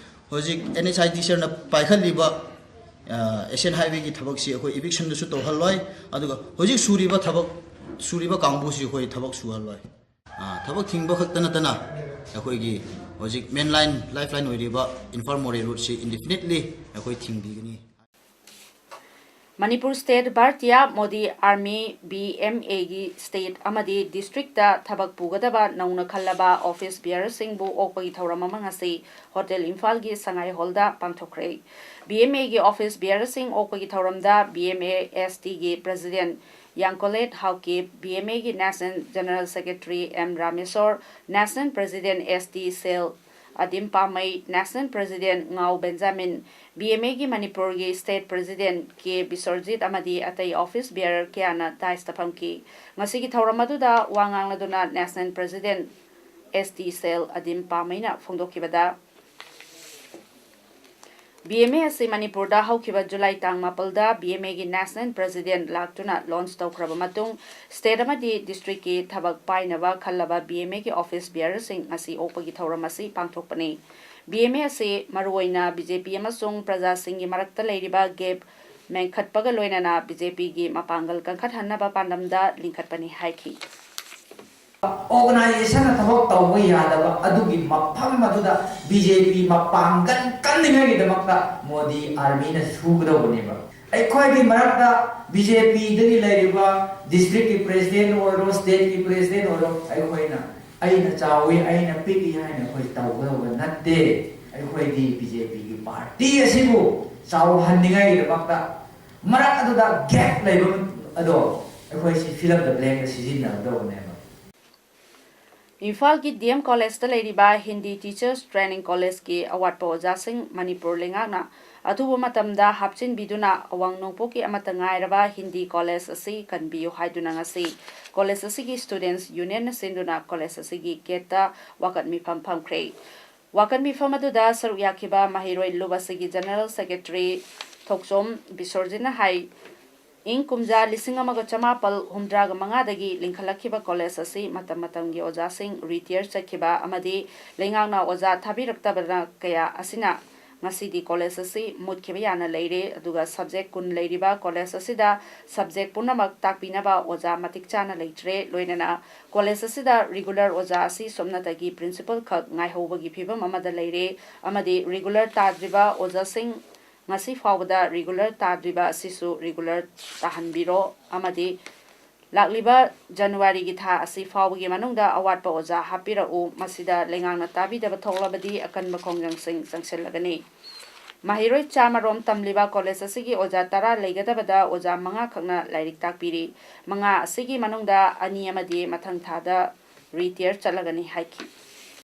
ꯍꯧꯖꯤꯛ ꯑꯦꯟ ꯑꯦꯁ ꯑꯥꯏ ꯗꯤ ꯁꯤꯅ ꯄꯥꯏꯈꯠꯂꯤꯕ ꯑꯦꯁꯤꯌꯥꯟ ꯍꯥꯏꯋꯦꯒꯤ ꯊꯕꯛꯁꯤ ꯑꯩꯈꯣꯏ ꯏꯚꯤꯛꯁꯟꯗꯁꯨ ꯇꯧꯍꯜꯂꯣꯏ, ꯑꯗꯨꯒ ꯍꯧꯖꯤꯛ ꯁꯨꯔꯤꯕ ꯊꯕꯛ, ꯁꯨꯔꯤꯕ ꯀꯥꯡꯕꯨꯁꯤ ꯑꯩꯈꯣꯏ ꯊꯕꯛ ꯁꯨꯍꯜꯂꯣꯏ꯫ ꯊꯕꯛ ꯊꯤꯡꯕ ꯈꯛꯇ ꯅꯠꯇꯅ ꯑꯩꯈꯣꯏꯒꯤ ꯍꯧꯖꯤꯛ ꯃꯦꯟ ꯂꯥꯏꯟ, ꯂꯥꯏꯐ ꯂꯥꯏꯟ ꯑꯣꯏꯔꯤꯕ ꯏꯝꯐꯥꯜ ꯃꯣꯔꯦ ꯔꯣꯗꯁꯤ ꯏꯟꯗꯤꯐꯤꯅꯤꯠꯂꯤ ꯑꯩꯈꯣꯏ ꯊꯤꯡꯕꯤꯒꯅꯤ꯫ Manipur state Bhartiya Modi army, B M ꯑꯦꯒꯤ ꯁ꯭ꯇꯦꯠ ꯑꯃꯗꯤ ꯗꯤꯁꯇ꯭ꯔꯤꯛꯇ ꯊꯕꯛ ꯄꯨꯒꯗꯕ ꯅꯧꯅ ꯈꯜꯂꯕ ꯑꯣꯐꯤꯁ ꯕꯤꯌꯔꯁꯤꯡꯕꯨ ꯑꯣꯛꯄꯒꯤ ꯊꯧꯔꯝ ꯑꯃ ꯉꯁꯤ ꯍꯣꯇꯦꯜ ꯏꯝꯐꯥꯜꯒꯤ ꯁꯉꯥꯏ ꯍꯣꯜꯗ ꯄꯥꯡꯊꯣꯛꯈ꯭ꯔꯦ꯫ ꯕꯤ ꯑꯦꯝ ꯑꯦꯒꯤ ꯑꯣꯐꯤꯁ ꯕꯤꯌꯔꯁꯤꯡ ꯑꯣꯛꯄꯒꯤ ꯊꯧꯔꯝꯗ ꯕꯤ ꯑꯦꯝ ꯑꯦ ꯑꯦꯁ ꯇꯤꯒꯤ president Yangkolet Haokip, B M ꯑꯦꯒꯤ national general secretary M Rameshor, national president S T Sel Adim Pamei, national president Ngao Benjamin, B M ꯑꯦꯒꯤ ꯃꯅꯤꯄꯨꯔꯒꯤ ꯁ꯭ꯇꯦꯠ ꯄ꯭ꯔꯦꯁꯤꯗꯦꯟꯠ ꯀꯦ ꯕꯤꯁ꯭ꯋꯔꯖꯤꯠ ꯑꯃꯗꯤ ꯑꯇꯩ ꯑꯣꯐꯤꯁ ꯕꯤꯌꯔ ꯀꯌꯥꯅ ꯗꯥꯏꯁꯇ ꯐꯝꯈꯤ꯫ ꯉꯁꯤꯒꯤ ꯊꯧꯔꯝ ꯑꯗꯨꯗ ꯋꯥ ꯉꯥꯡꯂꯗꯨꯅ national president S T Sel Adim ꯄꯥꯃꯩꯅ ꯐꯣꯡꯗꯣꯛꯈꯤꯕꯗ, ꯕꯤ ꯑꯦꯝ ꯑꯦ ꯑꯁꯤ ꯃꯅꯤꯄꯨꯔꯗ ꯍꯧꯈꯤꯕ ꯖꯨꯂꯥꯏ ꯇꯥꯡ ꯃꯥꯄꯜꯗ ꯕꯤ ꯑꯦꯝ ꯑꯦꯒꯤ ꯅꯦꯁꯅꯦꯜ ꯄ꯭ꯔꯦꯁꯤꯗꯦꯟꯠ ꯂꯥꯛꯇꯨꯅ ꯂꯣꯟꯆ ꯇꯧꯈ꯭ꯔꯕ ꯃꯇꯨꯡ, ꯁ꯭ꯇꯦꯠ ꯑꯃꯗꯤ ꯗꯤꯁꯇ꯭ꯔꯤꯛꯀꯤ ꯊꯕꯛ ꯄꯥꯏꯅꯕ ꯈꯜꯂꯕ ꯕꯤ ꯑꯦꯝ ꯑꯦꯒꯤ ꯑꯣꯐꯤꯁ ꯕꯤꯌꯔꯁꯤꯡ ꯉꯁꯤ ꯑꯣꯛꯄꯒꯤ ꯊꯧꯔꯝ ꯑꯁꯤ ꯄꯥꯡꯊꯣꯛꯄꯅꯤ꯫ ꯕꯤ ꯑꯦꯝ ꯑꯦ ꯑꯁꯤ ꯃꯔꯨꯑꯣꯏꯅ ꯕꯤ ꯖꯦ ꯄꯤ ꯑꯃꯁꯨꯡ ꯄ꯭ꯔꯖꯥꯁꯤꯡꯒꯤ ꯃꯔꯛꯇ ꯂꯩꯔꯤꯕ ꯒꯦꯞ ꯃꯦꯟꯈꯠꯄꯒ ꯂꯣꯏꯅꯅ ꯕꯤ ꯖꯦ ꯄꯤꯒꯤ ꯃꯄꯥꯡꯒꯜ ꯀꯟꯈꯠꯍꯟꯅꯕ ꯄꯥꯟꯗꯝꯗ ꯂꯤꯡꯈꯠꯄꯅꯤ ꯍꯥꯏꯈꯤ꯫ ꯑꯣꯔꯒꯅꯥꯏꯖꯦꯁꯟꯅ ꯊꯕꯛ ꯇꯧꯕ ꯌꯥꯗꯕ ꯑꯗꯨꯒꯤ ꯃꯐꯝ ꯑꯗꯨꯗ ꯕꯤ ꯖꯦ ꯄꯤ ꯃꯄꯥꯡꯒꯜ ꯀꯟꯅꯤꯡꯉꯥꯏꯒꯤꯗꯃꯛꯇ ꯃꯣꯗꯤ ꯑꯥꯔꯃꯤꯅ ꯁꯨꯒꯗꯧꯕꯅꯦꯕ꯫ ꯑꯩꯈꯣꯏꯒꯤ ꯃꯔꯛꯇ ꯕꯤ ꯖꯦ ꯄꯤꯗꯒꯤ ꯂꯩꯔꯤꯕ ꯗꯤꯁꯇ꯭ꯔꯤꯛꯀꯤ ꯄ꯭ꯔꯦꯁꯤꯗꯦꯟꯠ ꯑꯣꯏꯔꯣ, ꯁ꯭ꯇꯦꯠꯀꯤ ꯄ꯭ꯔꯦꯁꯤꯗꯦꯟꯠ ꯑꯣꯏꯔꯣ, ꯑꯩꯈꯣꯏꯅ ꯑꯩꯅ ꯆꯥꯎꯏ, ꯑꯩꯅ ꯄꯤꯛꯏ ꯍꯥꯏꯅ ꯑꯩꯈꯣꯏ ꯇꯧꯒꯗꯧꯕ ꯅꯠꯇꯦ꯫ ꯑꯩꯈꯣꯏꯗꯤ ꯕꯤ ꯖꯦ ꯄꯤꯒꯤ ꯄꯥꯔꯇꯤ ꯑꯁꯤꯕꯨ ꯆꯥꯎꯍꯟꯅꯤꯡꯉꯥꯏꯒꯤꯗꯃꯛꯇ ꯃꯔꯛ ꯑꯗꯨꯗ ꯒꯦꯞ ꯂꯩꯕ ꯑꯗꯣ ꯑꯩꯈꯣꯏ ꯁꯤ fill up the blankꯇ ꯁꯤꯖꯤꯟꯅꯒꯗꯧꯕꯅꯦꯕ꯫ ꯏꯝꯐꯥꯜꯒꯤ ꯗꯤ ꯑꯦꯝ ꯀꯣꯂꯦꯖꯇ ꯂꯩꯔꯤꯕ ꯍꯤꯟꯗꯤ ꯇꯤꯆꯔꯁ ꯇ꯭ꯔꯦꯅꯤꯡ ꯀꯣꯂꯦꯖꯀꯤ ꯑꯋꯥꯠꯄ ꯑꯣꯖꯥꯁꯤꯡ ꯃꯅꯤꯄꯨꯔ ꯂꯩꯉꯥꯛꯅ ꯑꯊꯨꯕ ꯃꯇꯝꯗ ꯍꯥꯞꯆꯤꯟꯕꯤꯗꯨꯅ ꯑꯋꯥꯡ ꯅꯣꯡꯄꯣꯛꯀꯤ ꯑꯃꯠꯇ ꯉꯥꯏꯔꯕ ꯍꯤꯟꯗꯤ ꯀꯣꯂꯦꯖ ꯑꯁꯤ ꯀꯟꯕꯤꯌꯨ ꯍꯥꯏꯗꯨꯅ ꯉꯁꯤ ꯀꯣꯂꯦꯖ ꯑꯁꯤꯒꯤ ꯁ꯭ꯇꯨꯗꯦꯟꯠꯁ ꯌꯨꯅꯤꯌꯟꯅ ꯁꯤꯟꯗꯨꯅ ꯀꯣꯂꯦꯖ ꯑꯁꯤꯒꯤ ꯒꯦꯠꯇ ꯋꯥꯀꯠ ꯃꯤꯐꯝ ꯐꯝꯈ꯭ꯔꯦ꯫ ꯋꯥꯀꯠ ꯃꯤꯐꯝ ꯑꯗꯨꯗ ꯁꯔꯨꯛ ꯌꯥꯈꯤꯕ ꯃꯍꯩꯔꯣꯏ ꯂꯨꯞ ꯑꯁꯤꯒꯤ ꯖꯦꯅꯔꯦꯜ ꯁꯦꯀ꯭ꯔꯦꯇꯔꯤ ꯊꯣꯛꯆꯣꯝ ꯕꯤꯁꯣꯔꯖꯤꯠꯅ ꯍꯥꯏ, ꯏꯪ ꯀꯨꯝꯖꯥ ꯂꯤꯁꯤꯡ ꯑꯃꯒ ꯆꯃꯥꯄꯜ ꯍꯨꯝꯗ꯭ꯔꯥꯒ ꯃꯉꯥꯗꯒꯤ ꯂꯤꯡꯈꯠꯂꯛꯈꯤꯕ ꯀꯣꯂꯦꯖ ꯑꯁꯤ ꯃꯇꯝ ꯃꯇꯝꯒꯤ ꯑꯣꯖꯥꯁꯤꯡ ꯔꯤꯇꯤꯌꯔ ꯆꯠꯈꯤꯕ ꯑꯃꯗꯤ ꯂꯩꯉꯥꯛꯅ ꯑꯣꯖꯥ ꯊꯥꯕꯤꯔꯛꯇꯕꯅ ꯀꯌꯥ ꯑꯁꯤꯅ ꯉꯁꯤꯗꯤ ꯀꯣꯂꯦꯖ ꯑꯁꯤ ꯃꯨꯠꯈꯤꯕ ꯌꯥꯅ ꯂꯩꯔꯦ꯫ ꯑꯗꯨꯒ ꯁꯕꯖꯦꯛ ꯀꯨꯟ ꯂꯩꯔꯤꯕ ꯀꯣꯂꯦꯖ ꯑꯁꯤꯗ ꯁꯕꯖꯦꯛ ꯄꯨꯝꯅꯃꯛ ꯇꯥꯛꯄꯤꯅꯕ ꯑꯣꯖꯥ ꯃꯇꯤꯛ ꯆꯥꯅ ꯂꯩꯇ꯭ꯔꯦ꯫ ꯂꯣꯏꯅꯅ ꯀꯣꯂꯦꯖ ꯑꯁꯤꯗ ꯔꯤꯒꯨꯂꯔ ꯑꯣꯖꯥ ꯑꯁꯤ ꯁꯣꯝꯅꯇꯒꯤ ꯄ꯭ꯔꯤꯟꯁꯤꯄꯜ ꯈꯛ ꯉꯥꯏꯍꯧꯕꯒꯤ ꯐꯤꯕꯝ ꯑꯃꯗ ꯂꯩꯔꯦ ꯑꯃꯗꯤ ꯔꯤꯒꯨꯂꯔ ꯇꯥꯗ꯭ꯔꯤꯕ ꯑꯣꯖꯥꯁꯤꯡ ꯉꯁꯤ ꯐꯥꯎꯕꯗ ꯔꯤꯒꯨꯂꯔ ꯇꯥꯗ꯭ꯔꯤꯕ ꯑꯁꯤꯁꯨ ꯔꯤꯒꯨꯂꯔ ꯇꯥꯍꯟꯕꯤꯔꯣ ꯑꯃꯗꯤ ꯂꯥꯛꯂꯤꯕ ꯖꯅꯋꯥꯔꯤꯒꯤ ꯊꯥ ꯑꯁꯤ ꯐꯥꯎꯕꯒꯤ ꯃꯅꯨꯡꯗ ꯑꯋꯥꯠꯄ ꯑꯣꯖꯥ ꯍꯥꯞꯄꯤꯔꯛꯎ꯫ ꯃꯁꯤꯗ ꯂꯩꯉꯥꯛꯅ ꯇꯥꯕꯤꯗꯕ ꯊꯣꯛꯂꯕꯗꯤ ꯑꯀꯟꯕ ꯈꯣꯡꯖꯪꯁꯤꯡ ꯆꯪꯁꯤꯜꯂꯒꯅꯤ꯫ ꯃꯍꯩꯔꯣꯏ ꯆꯥꯝꯃ ꯔꯣꯝ ꯇꯝꯂꯤꯕ ꯀꯣꯂꯦꯖ ꯑꯁꯤꯒꯤ ꯑꯣꯖꯥ ꯇꯔꯥ ꯂꯩꯒꯗꯕꯗ ꯑꯣꯖꯥ ꯃꯉꯥ ꯈꯛꯅ ꯂꯥꯏꯔꯤꯛ ꯇꯥꯛꯄꯤꯔꯤ꯫ ꯃꯉꯥ ꯑꯁꯤꯒꯤ ꯃꯅꯨꯡꯗ ꯑꯅꯤ ꯑꯃꯗꯤ ꯃꯊꯪ ꯊꯥꯗ ꯔꯤꯇꯤꯌꯔ ꯆꯠꯂꯒꯅꯤ ꯍꯥꯏꯈꯤ꯫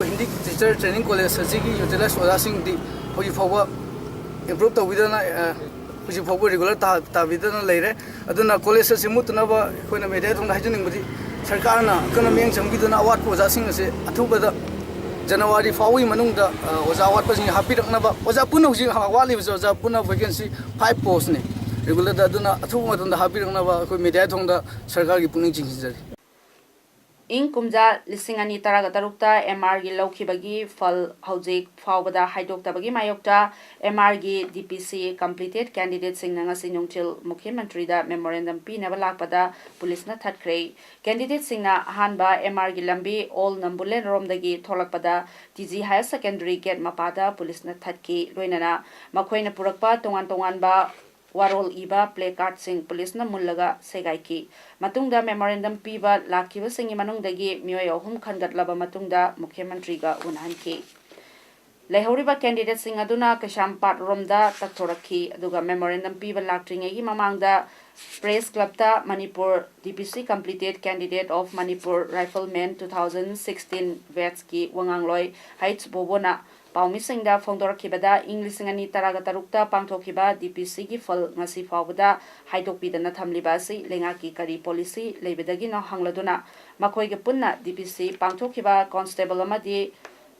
ꯍꯤꯟꯗꯤ ꯇꯤꯆꯔ ꯇ꯭ꯔꯦꯅꯤꯡ ꯀꯣꯂꯦꯖ ꯑꯁꯤꯒꯤ ꯌꯨꯇꯤꯂꯥꯏꯖ ꯑꯣꯖꯥꯁꯤꯡꯗꯤ ꯍꯧꯖꯤꯛ ꯐꯥꯎꯕ ꯏꯝꯄ꯭ꯔꯨꯞ ꯇꯧꯕꯤꯗꯅ, ꯑ, ꯍꯧꯖꯤꯛ ꯐꯥꯎꯕ ꯔꯤꯒꯨꯂꯔ ꯇꯥ-, ꯇꯥꯕꯤꯗꯅ ꯂꯩꯔꯦ꯫ ꯑꯗꯨꯅ ꯀꯣꯂꯦꯖ ꯑꯁꯤ ꯃꯨꯠꯇꯅꯕ ꯑꯩꯈꯣꯏꯅ ꯃꯦꯗꯤꯌꯥ ꯊꯣꯡꯗ ꯍꯥꯏꯖꯅꯤꯡꯕꯗꯤ ꯁꯔꯀꯥꯔꯅ ꯑꯀꯟꯕ ꯃꯤꯠꯌꯦꯡ ꯆꯪꯕꯤꯗꯨꯅ ꯑꯋꯥꯠꯄ ꯑꯣꯖꯥꯁꯤꯡ ꯑꯁꯤ ꯑꯊꯨꯕꯗ ꯖꯅꯋꯥꯔꯤ ꯐꯥꯎꯕꯒꯤ ꯃꯅꯨꯡꯗ, ꯑ, ꯑꯣꯖꯥ ꯑꯋꯥꯠꯄꯁꯤꯡ ꯍꯥꯞꯄꯤꯔꯛꯅꯕ, ꯑꯣꯖꯥ ꯄꯨꯟꯅ ꯍꯧꯖꯤꯛ ꯋꯥꯠꯂꯤꯕꯁꯤ ꯑꯣꯖꯥ ꯄꯨꯟꯅ ꯚꯦꯀꯦꯟꯁꯤ ꯐꯥꯏꯚ ꯄꯣꯁꯅꯤ ꯔꯤꯒꯨꯂꯔꯗ꯫ ꯑꯗꯨꯅ ꯑꯊꯨꯕ ꯃꯇꯝꯗ ꯍꯥꯞꯄꯤꯔꯛꯅꯕ ꯑꯩꯈꯣꯏ ꯃꯦꯗꯤꯌꯥ ꯊꯣꯡꯗ ꯁꯔꯀꯥꯔꯒꯤ ꯄꯨꯛꯅꯤꯡ ꯆꯤꯡꯁꯤꯟꯖꯔꯤ꯫ ꯏꯪ ꯀꯨꯝꯖꯥ ꯂꯤꯁꯤꯡ ꯑꯅꯤ ꯇꯔꯥꯒ ꯇꯔꯨꯛꯇ ꯑꯦꯝ ꯑꯥꯔꯒꯤ ꯂꯧꯈꯤꯕꯒꯤ ꯐꯜ ꯍꯧꯖꯤꯛ ꯐꯥꯎꯕꯗ ꯍꯥꯏꯗꯣꯛꯇꯕꯒꯤ ꯃꯥꯌꯣꯛꯇ ꯑꯦꯝ ꯑꯥꯔꯒꯤ ꯗꯤ ꯄꯤ ꯁꯤ ꯀꯝꯄ꯭ꯂꯤꯇꯦꯗ ꯀꯦꯟꯗꯤꯗꯦꯠꯁꯤꯡꯅ ꯉꯁꯤ ꯅꯨꯡꯊꯤꯜ ꯃꯨꯈ꯭ꯌ ꯃꯟꯇ꯭ꯔꯤꯗ ꯃꯦꯃꯣꯔꯦꯟꯗꯝ ꯄꯤꯅꯕ ꯂꯥꯛꯄꯗ ꯄꯨꯂꯤꯁꯅ ꯊꯠꯈ꯭ꯔꯦ꯫ ꯀꯦꯟꯗꯤꯗꯦꯠꯁꯤꯡꯅ ꯑꯍꯥꯟꯕ ꯑꯦꯝ ꯑꯥꯔꯒꯤ ꯂꯝꯕꯤ ꯑꯣꯜ ꯅꯝꯕꯨꯂꯦꯟ ꯔꯣꯝꯗꯒꯤ ꯊꯣꯛꯂꯛꯄꯗ T G higher secondary gate ꯃꯄꯥꯗ ꯄꯨꯂꯤꯁꯅ ꯊꯠꯈꯤ꯫ ꯂꯣꯏꯅꯅ ꯃꯈꯣꯏꯅ ꯄꯨꯔꯛꯄ ꯇꯣꯉꯥꯟ ꯇꯣꯉꯥꯟꯕ ꯋꯥꯔꯣꯜ ꯏꯕ ꯄ꯭ꯂꯦ ꯀꯥꯔꯗꯁꯤꯡ ꯄꯨꯂꯤꯁꯅ ꯃꯨꯜꯂꯒ ꯁꯦꯒꯥꯏꯈꯤ꯫ ꯃꯇꯨꯡꯗ ꯃꯦꯃꯣꯔꯦꯟꯗꯝ ꯄꯤꯕ ꯂꯥꯛꯈꯤꯕꯁꯤꯡꯒꯤ ꯃꯅꯨꯡꯗꯒꯤ ꯃꯤꯑꯣꯏ ꯑꯍꯨꯝ ꯈꯟꯒꯠꯂꯕ ꯃꯇꯨꯡꯗ ꯃꯨꯈ꯭ꯌ ꯃꯟꯇ꯭ꯔꯤꯒ ꯎꯅꯍꯟꯈꯤ꯫ ꯂꯩꯍꯧꯔꯤꯕ ꯀꯦꯟꯗꯤꯗꯦꯠꯁꯤꯡ ꯑꯗꯨꯅ ꯀꯩꯁꯥꯝꯄꯥꯠ ꯔꯣꯝꯗ ꯇꯛꯊꯣꯔꯛꯈꯤ, ꯑꯗꯨꯒ ꯃꯦꯃꯣꯔꯦꯟꯗꯝ ꯄꯤꯕ ꯂꯥꯛꯇ꯭ꯔꯤꯉꯩꯒꯤ ꯃꯃꯥꯡꯗ press ꯀ꯭ꯂꯕꯇ Manipur D P C completed candidate of Manipur rifleman two thousand sixteen ꯕꯦꯠꯁꯀꯤ ꯋꯥꯉꯥꯡꯂꯣꯏ ꯍꯩꯆ ꯕꯣꯕꯣꯅ ꯄꯥꯎꯃꯤꯁꯤꯡꯗ ꯐꯣꯡꯗꯣꯔꯛꯈꯤꯕꯗ, ꯏꯪ ꯂꯤꯁꯤꯡ ꯑꯅꯤ ꯇꯔꯥꯒ ꯇꯔꯨꯛꯇ ꯄꯥꯡꯊꯣꯛꯈꯤꯕ ꯗꯤ ꯄꯤ ꯁꯤꯒꯤ ꯐꯜ ꯉꯁꯤ ꯐꯥꯎꯕꯗ ꯍꯥꯏꯗꯣꯛꯄꯤꯗꯅ ꯊꯝꯂꯤꯕ ꯑꯁꯤ ꯂꯩꯉꯥꯛꯀꯤ ꯀꯔꯤ ꯄꯣꯂꯤꯁꯤ ꯂꯩꯕꯗꯒꯤꯅꯣ ꯍꯪꯂꯗꯨꯅ, ꯃꯈꯣꯏꯒ ꯄꯨꯟꯅ ꯗꯤ ꯄꯤ ꯁꯤ ꯄꯥꯡꯊꯣꯛꯈꯤꯕ ꯀꯣꯟꯁꯇꯦꯕꯜ ꯑꯃꯗꯤ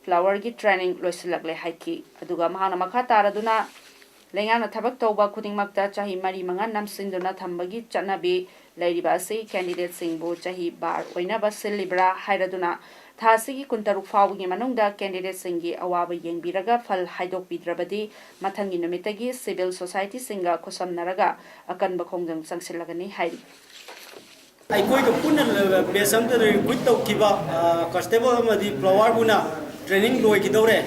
ꯐ꯭ꯂꯥꯋꯔꯒꯤ ꯇ꯭ꯔꯦꯅꯤꯡ ꯂꯣꯏꯁꯤꯜꯂꯛꯂꯦ ꯍꯥꯏꯈꯤ꯫ ꯑꯗꯨꯒ ꯃꯍꯥꯛꯅ ꯃꯈꯥ ꯇꯥꯔꯗꯨꯅ, ꯂꯩꯉꯥꯛꯅ ꯊꯕꯛ ꯇꯧꯕ ꯈꯨꯗꯤꯡꯃꯛꯇ ꯆꯍꯤ ꯃꯔꯤ ꯃꯉꯥ ꯅꯝꯁꯤꯟꯗꯨꯅ ꯊꯝꯕꯒꯤ ꯆꯠꯅꯕꯤ ꯂꯩꯔꯤꯕ ꯑꯁꯤ ꯀꯦꯟꯗꯤꯗꯦꯠꯁꯤꯡꯕꯨ ꯆꯍꯤ ꯕꯥꯔ ꯑꯣꯏꯅꯕ ꯁꯤꯜꯂꯤꯕ꯭ꯔꯥ ꯍꯥꯏꯔꯗꯨꯅ, ꯊꯥ ꯑꯁꯤꯒꯤ ꯀꯨꯟꯇꯔꯨꯛ ꯐꯥꯎꯕꯒꯤ ꯃꯅꯨꯡꯗ ꯀꯦꯟꯗꯤꯗꯦꯠꯁꯤꯡꯒꯤ ꯑꯋꯥꯕ ꯌꯦꯡꯕꯤꯔꯒ ꯐꯜ ꯍꯥꯏꯗꯣꯛꯄꯤꯗ꯭ꯔꯕꯗꯤ, ꯃꯊꯪꯒꯤ ꯅꯨꯃꯤꯠꯇꯒꯤ ꯁꯤꯚꯤꯜ ꯁꯣꯁꯥꯏꯇꯤꯁꯤꯡꯒ ꯈꯨꯠꯁꯝꯅꯔꯒ ꯑꯀꯟꯕ ꯈꯣꯡꯖꯪ ꯆꯪꯁꯤꯜꯂꯒꯅꯤ ꯍꯥꯏꯔꯤ꯫ ꯑꯩꯈꯣꯏꯒ ꯄꯨꯟꯅ ꯕꯦꯆ ꯑꯃꯗ ꯔꯤꯀ꯭ꯔꯨꯠ ꯇꯧꯈꯤꯕ, ꯑ, ꯀꯟꯁꯇꯦꯕꯜ ꯑꯃꯗꯤ ꯐ꯭ꯂꯥꯋꯔꯕꯨꯅ ꯇ꯭ꯔꯦꯅꯤꯡ ꯂꯣꯏꯒꯗꯧꯔꯦ꯫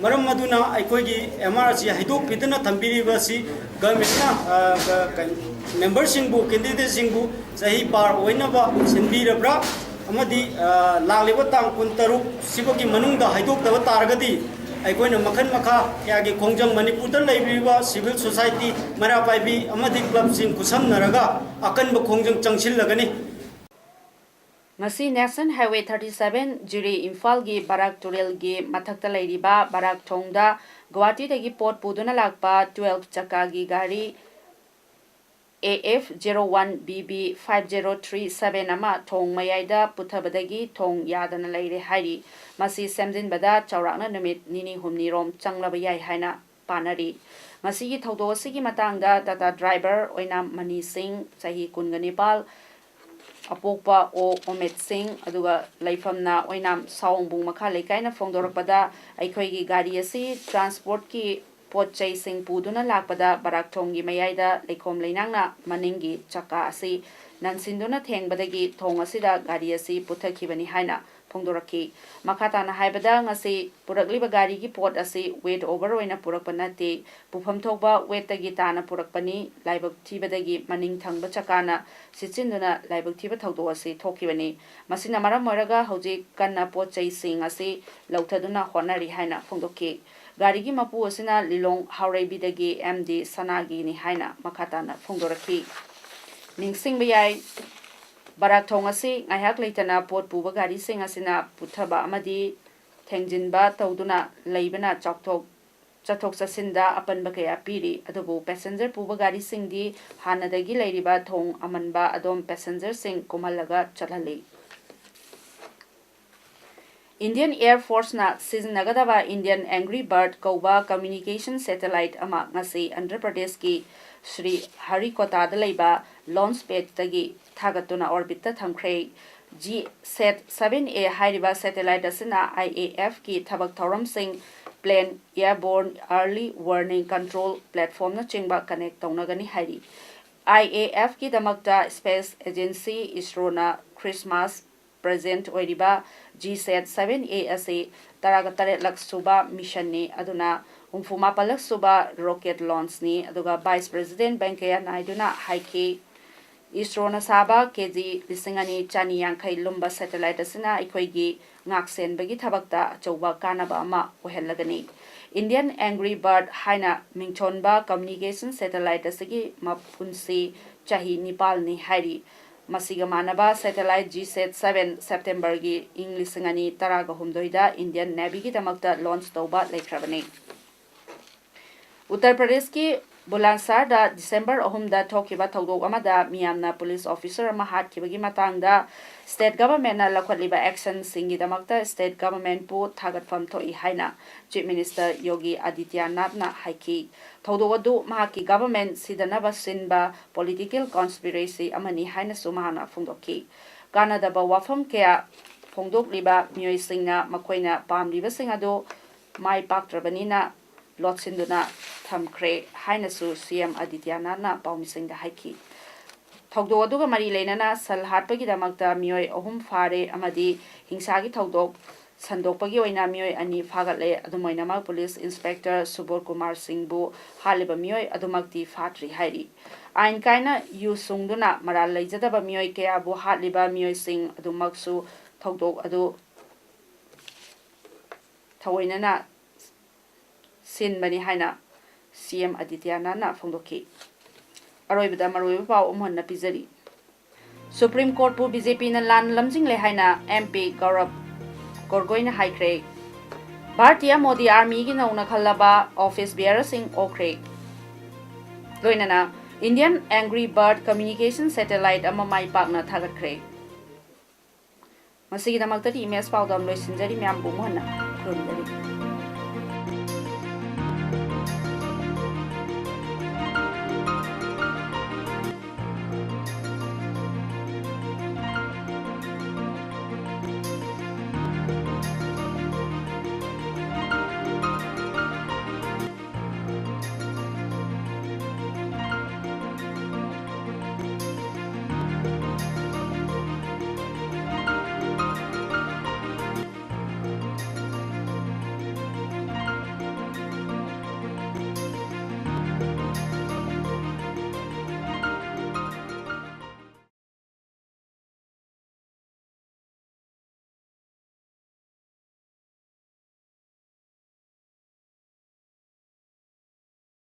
ꯃꯔꯝ ꯑꯗꯨꯅ ꯑꯩꯈꯣꯏꯒꯤ ꯑꯦꯝ ꯑꯥꯔ ꯑꯁꯤ ꯍꯩꯗꯣꯛꯄꯤꯗꯅ ꯊꯝꯕꯤꯔꯤꯕ ꯑꯁꯤ ꯒꯚꯔꯟꯃꯦꯟꯠꯅ, ꯑ, ꯀ-, ꯀ-, ꯃꯦꯝꯕꯔꯁꯤꯡꯕꯨ, ꯀꯦꯟꯗꯤꯗꯦꯠꯁꯤꯡꯕꯨ ꯆꯍꯤ ꯕꯥꯔ ꯑꯣꯏꯅꯕ ꯁꯤꯟꯕꯤꯔꯕ꯭ꯔꯥ? ꯑꯃꯗꯤ, ꯑ, ꯂꯥꯛꯂꯤꯕ ꯇꯥꯡ ꯀꯨꯟꯇꯔꯨꯛ ꯁꯤꯐꯥꯎꯒꯤ ꯃꯅꯨꯡꯗ ꯍꯩꯗꯣꯛꯇꯕ ꯇꯥꯔꯒꯗꯤ ꯑꯩꯈꯣꯏꯅ ꯃꯈꯜ ꯃꯈꯥ ꯀꯌꯥꯒꯤ ꯈꯣꯡꯖꯪ, ꯃꯅꯤꯄꯨꯔꯗ ꯂꯩꯕꯤꯔꯤꯕ ꯁꯤꯚꯤꯜ ꯁꯣꯁꯥꯏꯇꯤ, ꯃꯩꯔꯥ ꯄꯥꯏꯕꯤ ꯑꯃꯗꯤ ꯀ꯭ꯂꯕꯁꯤꯡ ꯈꯨꯠꯁꯝꯅꯔꯒ ꯑꯀꯟꯕ ꯈꯣꯡꯖꯪ ꯆꯪꯁꯤꯜꯂꯒꯅꯤ꯫ ꯉꯁꯤ National Highway thirty seven ꯖꯤꯔꯤ ꯏꯝꯐꯥꯜꯒꯤ ꯕꯔꯥꯛ ꯇꯨꯔꯦꯜꯒꯤ ꯃꯊꯛꯇ ꯂꯩꯔꯤꯕ ꯕꯔꯥꯛ ꯊꯣꯡꯗ ꯒꯨꯋꯥꯍꯥꯇꯤꯗꯒꯤ ꯄꯣꯠ ꯄꯨꯗꯨꯅ ꯂꯥꯛꯄ twelve ꯆꯀꯥꯒꯤ ꯒꯥꯔꯤ A F zero one B B five zero three seven ꯑꯃ ꯊꯣꯡ ꯃꯌꯥꯏꯗ ꯄꯨꯊꯕꯗꯒꯤ ꯊꯣꯡ ꯌꯥꯗꯅ ꯂꯩꯔꯦ ꯍꯥꯏꯔꯤ꯫ ꯃꯁꯤ ꯁꯦꯝꯖꯤꯟꯕꯗ ꯆꯥꯎꯔꯥꯛꯅ ꯅꯨꯃꯤꯠ ꯅꯤꯅꯤ ꯍꯨꯝꯅꯤꯔꯣꯝ ꯆꯪꯂꯕ ꯌꯥꯏ ꯍꯥꯏꯅ ꯄꯥꯅꯔꯤ꯫ ꯉꯁꯤꯒꯤ ꯊꯧꯗꯣꯛ ꯑꯁꯤꯒꯤ ꯃꯇꯥꯡꯗ ꯇꯥꯇꯥ ꯗ꯭ꯔꯥꯏꯚꯔ ꯑꯣꯏꯅꯥꯝ ꯃꯅꯤ ꯁꯤꯡ, ꯆꯍꯤ ꯀꯨꯟꯒ ꯅꯤꯄꯥꯜ, ꯑꯄꯣꯛꯄ ꯑꯣ ꯑꯣꯃꯦꯠ ꯁꯤꯡ, ꯑꯗꯨꯒ ꯂꯩꯐꯝꯅ ꯑꯣꯏꯅꯥꯝ ꯁꯥꯋꯣꯡꯕꯨꯡ ꯃꯈꯥ ꯂꯩꯀꯥꯏꯅ ꯐꯣꯡꯗꯣꯔꯛꯄꯗ, ꯑꯩꯈꯣꯏꯒꯤ ꯒꯥꯔꯤ ꯑꯁꯤ ꯇ꯭ꯔꯥꯟꯁꯄꯣꯔꯠꯀꯤ ꯄꯣꯠ ꯆꯩꯁꯤꯡ ꯄꯨꯗꯨꯅ ꯂꯥꯛꯄꯗ ꯕꯔꯥꯛ ꯊꯣꯡꯒꯤ ꯃꯌꯥꯏꯗ ꯂꯩꯈꯣꯝ ꯂꯩꯅꯥꯡꯅ ꯃꯅꯤꯡꯒꯤ ꯆꯀꯥ ꯑꯁꯤ ꯅꯟꯁꯤꯟꯗꯨꯅ ꯊꯦꯡꯕꯗꯒꯤ ꯊꯣꯡ ꯑꯁꯤꯗ ꯒꯥꯔꯤ ꯑꯁꯤ ꯄꯨꯊꯈꯤꯕꯅꯤ ꯍꯥꯏꯅ ꯐꯣꯡꯗꯣꯔꯛꯈꯤ꯫ ꯃꯈꯥ ꯇꯥꯅ ꯍꯥꯏꯕꯗ, ꯉꯁꯤ ꯄꯨꯔꯛꯂꯤꯕ ꯒꯥꯔꯤꯒꯤ ꯄꯣꯠ ꯑꯁꯤ ꯋꯦꯠ ꯑꯣꯚꯔ ꯑꯣꯏꯅ ꯄꯨꯔꯛꯄ ꯅꯠꯇꯦ, ꯄꯨꯐꯝ ꯊꯣꯛꯄ ꯋꯦꯠꯇꯒꯤ ꯇꯥꯅ ꯄꯨꯔꯛꯄꯅꯤ꯫ ꯂꯥꯏꯕꯛ ꯊꯤꯕꯗꯒꯤ ꯃꯅꯤꯡ ꯊꯪꯕ ꯆꯀꯥꯅ ꯁꯤꯠꯆꯤꯟꯗꯨꯅ ꯂꯥꯏꯕꯛ ꯊꯤꯕ ꯊꯧꯗꯣꯛ ꯑꯁꯤ ꯊꯣꯛꯈꯤꯕꯅꯤ꯫ ꯃꯁꯤꯅ ꯃꯔꯝ ꯑꯣꯏꯔꯒ ꯍꯧꯖꯤꯛ ꯀꯟꯅ ꯄꯣꯠ ꯆꯩꯁꯤꯡ ꯑꯁꯤ ꯂꯧꯊꯗꯨꯅ ꯍꯣꯠꯅꯔꯤ ꯍꯥꯏꯅ ꯐꯣꯡꯗꯣꯛꯈꯤ꯫ ꯒꯥꯔꯤꯒꯤ ꯃꯄꯨ ꯑꯁꯤꯅ ꯂꯤꯂꯣꯡ ꯍꯥꯎꯔꯩꯕꯤꯗꯒꯤ ꯑꯦꯝ ꯗꯤ ꯁꯅꯥꯒꯤꯅꯤ ꯍꯥꯏꯅ ꯃꯈꯥ ꯇꯥꯅ ꯐꯣꯡꯗꯣꯔꯛꯈꯤ꯫ ꯅꯤꯡꯁꯤꯡꯕ ꯌꯥꯏ, ꯕꯔꯥꯛ ꯊꯣꯡ ꯑꯁꯤ ꯉꯥꯏꯍꯥꯛ ꯂꯩꯇꯅ ꯄꯣꯠ ꯄꯨꯕ ꯒꯥꯔꯤꯁꯤꯡ ꯑꯁꯤꯅ ꯄꯨꯊꯕ ꯑꯃꯗꯤ ꯊꯦꯡꯖꯤꯟꯕ ꯇꯧꯗꯨꯅ ꯂꯩꯕꯅ ꯆꯥꯎꯊꯣꯛ ꯆꯠꯊꯣꯛ ꯆꯠꯁꯤꯟꯗ ꯑꯄꯟꯕ ꯀꯌꯥ ꯄꯤꯔꯤ꯫ ꯑꯗꯨꯕꯨ passenger ꯄꯨꯕ ꯒꯥꯔꯤꯁꯤꯡꯗꯤ ꯍꯥꯟꯅꯗꯒꯤ ꯂꯩꯔꯤꯕ ꯊꯣꯡ ꯑꯃꯟꯕ ꯑꯗꯣꯝ passengerꯁꯤꯡ ꯀꯨꯝꯍꯜꯂꯒ ꯆꯠꯍꯜꯂꯤ꯫ Indian Air Forceꯅ ꯁꯤꯖꯤꯟꯅꯒꯗꯕ Indian Angry Bird ꯀꯧꯕ communication satellite ꯑꯃ ꯉꯁꯤ ꯑꯟꯙ꯭ꯔ ꯄ꯭ꯔꯗꯦꯁꯀꯤ ꯁ꯭ꯔꯤ ꯍꯔꯤꯀꯣꯇꯥꯗ ꯂꯩꯕ launch padꯇꯒꯤ ꯊꯥꯒꯠꯇꯨꯅ orbitꯇ ꯊꯝꯈ꯭ꯔꯦ꯫ ꯖꯤ ꯁꯦꯠ ꯁꯚꯦꯟ ꯑꯦ ꯍꯥꯏꯔꯤꯕ satellite ꯑꯁꯤꯅ IAFꯀꯤ ꯊꯕꯛ ꯊꯧꯔꯝꯁꯤꯡ, plane, airborne early warning control platformꯅꯆꯤꯡꯕ connect ꯇꯧꯅꯒꯅꯤ ꯍꯥꯏꯔꯤ꯫ IAFꯀꯤꯗꯃꯛꯇ space agency ISROꯅ Christmas present ꯑꯣꯏꯔꯤꯕ ꯖꯤ ꯁꯦꯠ ꯁꯚꯦꯟ ꯑꯦ ꯑꯁꯤ ꯇꯔꯥꯒ ꯇꯔꯦꯠꯂꯛ ꯁꯨꯕ missionꯅꯤ, ꯑꯗꯨꯅ ꯍꯨꯝꯐꯨ ꯃꯥꯄꯜꯂꯛ ꯁꯨꯕ rocket launchꯅꯤ꯫ ꯑꯗꯨꯒ Vice President ꯚꯦꯡꯀꯌꯥ ꯅꯥꯏꯗꯨꯅ ꯍꯥꯏꯈꯤ, ISROꯅ ꯁꯥꯕ ꯀꯦ ꯖꯤ ꯂꯤꯁꯤꯡ ꯑꯅꯤ ꯆꯅꯤ ꯌꯥꯡꯈꯩ ꯂꯨꯝꯕ satellite ꯑꯁꯤꯅ ꯑꯩꯈꯣꯏꯒꯤ ꯉꯥꯛꯁꯦꯟꯕꯒꯤ ꯊꯕꯛꯇ ꯑꯆꯧꯕ ꯀꯥꯟꯅꯕ ꯑꯃ ꯑꯣꯏꯍꯜꯂꯒꯅꯤ꯫ Indian Angry Bird ꯍꯥꯏꯅ ꯃꯤꯡꯊꯣꯟꯕ communication satellite ꯑꯁꯤꯒꯤ ꯃꯄꯨꯟꯁꯤ ꯆꯍꯤ ꯅꯤꯄꯥꯜꯅꯤ ꯍꯥꯏꯔꯤ꯫ ꯃꯁꯤꯒ ꯃꯥꯟꯅꯕ satellite ꯖꯤ ꯁꯦꯠ ꯁꯚꯦꯟ Septemberꯒꯤ ꯏꯪ ꯂꯤꯁꯤꯡ ꯑꯅꯤ ꯇꯔꯥꯒ ꯍꯨꯝꯗꯣꯏꯗ Indian Navyꯒꯤꯗꯃꯛꯇ launch ꯇꯧꯕ ꯂꯩꯈ꯭ꯔꯕꯅꯤ꯫ ꯎꯠꯇꯔ ꯄ꯭ꯔꯗꯦꯁꯀꯤ ꯕꯨꯂꯥꯟꯁꯥꯔꯗ December ꯑꯍꯨꯝꯗ ꯊꯣꯛꯈꯤꯕ ꯊꯧꯗꯣꯛ ꯑꯃꯗ ꯃꯤꯌꯥꯝꯅ police officer ꯑꯃ ꯍꯥꯠꯈꯤꯕꯒꯤ ꯃꯇꯥꯡꯗ state governmentꯅ ꯂꯧꯈꯠꯂꯤꯕ actionꯁꯤꯡꯒꯤꯗꯃꯛꯇ state governmentꯄꯨ ꯊꯥꯒꯠꯐꯝ ꯊꯣꯛꯏ ꯍꯥꯏꯅ Chief Minister ꯌꯣꯒꯤ ꯑꯥꯗꯤꯇ꯭ꯌꯅꯥꯊꯅ ꯍꯥꯏꯈꯤ꯫ ꯊꯧꯗꯣꯛ ꯑꯗꯨ ꯃꯍꯥꯛꯀꯤ government ꯁꯤꯗꯅꯕ ꯁꯤꯟꯕ political conspiracy ꯑꯃꯅꯤ ꯍꯥꯏꯅꯁꯨ ꯃꯍꯥꯛꯅ ꯐꯣꯡꯗꯣꯛꯈꯤ꯫ ꯀꯥꯟꯅꯗꯕ ꯋꯥꯐꯝ ꯀꯌꯥ ꯐꯣꯡꯗꯣꯛꯂꯤꯕ ꯃꯤꯑꯣꯏꯁꯤꯡꯅ ꯃꯈꯣꯏꯅ ꯄꯥꯝꯂꯤꯕꯁꯤꯡ ꯑꯗꯨ ꯃꯥꯏ ꯄꯥꯛꯇ꯭ꯔꯕꯅꯤꯅ ꯂꯣꯠꯁꯤꯟꯗꯨꯅ ꯊꯝꯈ꯭ꯔꯦ ꯍꯥꯏꯅꯁꯨ ꯁꯤ ꯑꯦꯝ ꯑꯥꯗꯤꯇ꯭ꯌꯅꯥꯊꯅ ꯄꯥꯎꯃꯤꯁꯤꯡꯗ ꯍꯥꯏꯈꯤ꯫ ꯊꯧꯗꯣꯛ ꯑꯗꯨꯒ ꯃꯔꯤ ꯂꯩꯅꯅ ꯁꯜ ꯍꯥꯠꯄꯒꯤꯗꯃꯛꯇ ꯃꯤꯑꯣꯏ ꯑꯍꯨꯝ ꯐꯥꯔꯦ ꯑꯃꯗꯤ ꯍꯤꯡꯁꯥꯒꯤ ꯊꯧꯗꯣꯛ ꯁꯟꯗꯣꯛꯄꯒꯤ ꯑꯣꯏꯅ ꯃꯤꯑꯣꯏ ꯑꯅꯤ ꯐꯥꯒꯠꯂꯦ꯫ ꯑꯗꯨꯝ ꯑꯣꯏꯅꯃꯛ, police inspector ꯁꯨꯕꯣꯔ ꯀꯨꯃꯥꯔ ꯁꯤꯡꯕꯨ ꯍꯥꯠꯂꯤꯕ ꯃꯤꯑꯣꯏ ꯑꯗꯨꯃꯛꯇꯤ ꯐꯥꯗ꯭ꯔꯤ ꯍꯥꯏꯔꯤ꯫ ꯑꯥꯏꯟ ꯀꯥꯏꯅ ꯌꯨ ꯁꯨꯡꯗꯨꯅ ꯃꯔꯥꯜ ꯂꯩꯖꯗꯕ ꯃꯤꯑꯣꯏ ꯀꯌꯥꯕꯨ ꯍꯥꯠꯂꯤꯕ ꯃꯤꯑꯣꯏꯁꯤꯡ ꯑꯗꯨꯃꯛꯁꯨ ꯊꯧꯗꯣꯛ ꯑꯗꯨ ꯊꯑꯣꯏꯅꯅ ꯁꯤꯟꯕꯅꯤ ꯍꯥꯏꯅ ꯁꯤ ꯑꯦꯝ ꯑꯥꯗꯤꯇ꯭ꯌꯅꯥꯊꯅ ꯐꯣꯡꯗꯣꯛꯈꯤ꯫ ꯑꯔꯣꯏꯕꯗ ꯃꯔꯨꯑꯣꯏꯕ ꯄꯥꯎ ꯑꯃꯨꯛ ꯍꯟꯅ ꯄꯤꯖꯔꯤ꯫ Supreme Courtꯄꯨ ꯕꯤ ꯖꯦ ꯄꯤꯅ ꯂꯥꯟꯅ ꯂꯝꯖꯤꯡꯂꯦ ꯍꯥꯏꯅ ꯑꯦꯝ ꯄꯤ ꯒꯧꯔꯕ ꯒꯣꯒꯣꯏꯅ ꯍꯥꯏꯈ꯭ꯔꯦ꯫ ꯚꯥꯔꯇꯤꯌꯥ ꯃꯣꯗꯤ ꯑꯥꯔꯃꯤꯒꯤ ꯅꯧꯅ ꯈꯜꯂꯕ ꯑꯣꯐꯤꯁ ꯕꯤꯌꯔꯁꯤꯡ ꯑꯣꯛꯈ꯭ꯔꯦ꯫ ꯂꯣꯏꯅꯅ Indian Angry Bird communication satellite ꯑꯃ ꯃꯥꯏ ꯄꯥꯛꯅ ꯊꯥꯒꯠꯈ꯭ꯔꯦ꯫ ꯃꯁꯤꯒꯤꯗꯃꯛꯇꯗꯤ ꯏꯃꯦꯖ ꯄꯥꯎꯗꯝ ꯂꯣꯏꯁꯤꯟꯖꯔꯤ꯫ ꯃꯌꯥꯝꯕꯨ ꯑꯃꯨꯛ ꯍꯟꯅ ꯈꯨꯔꯨꯝꯖꯔꯤ꯫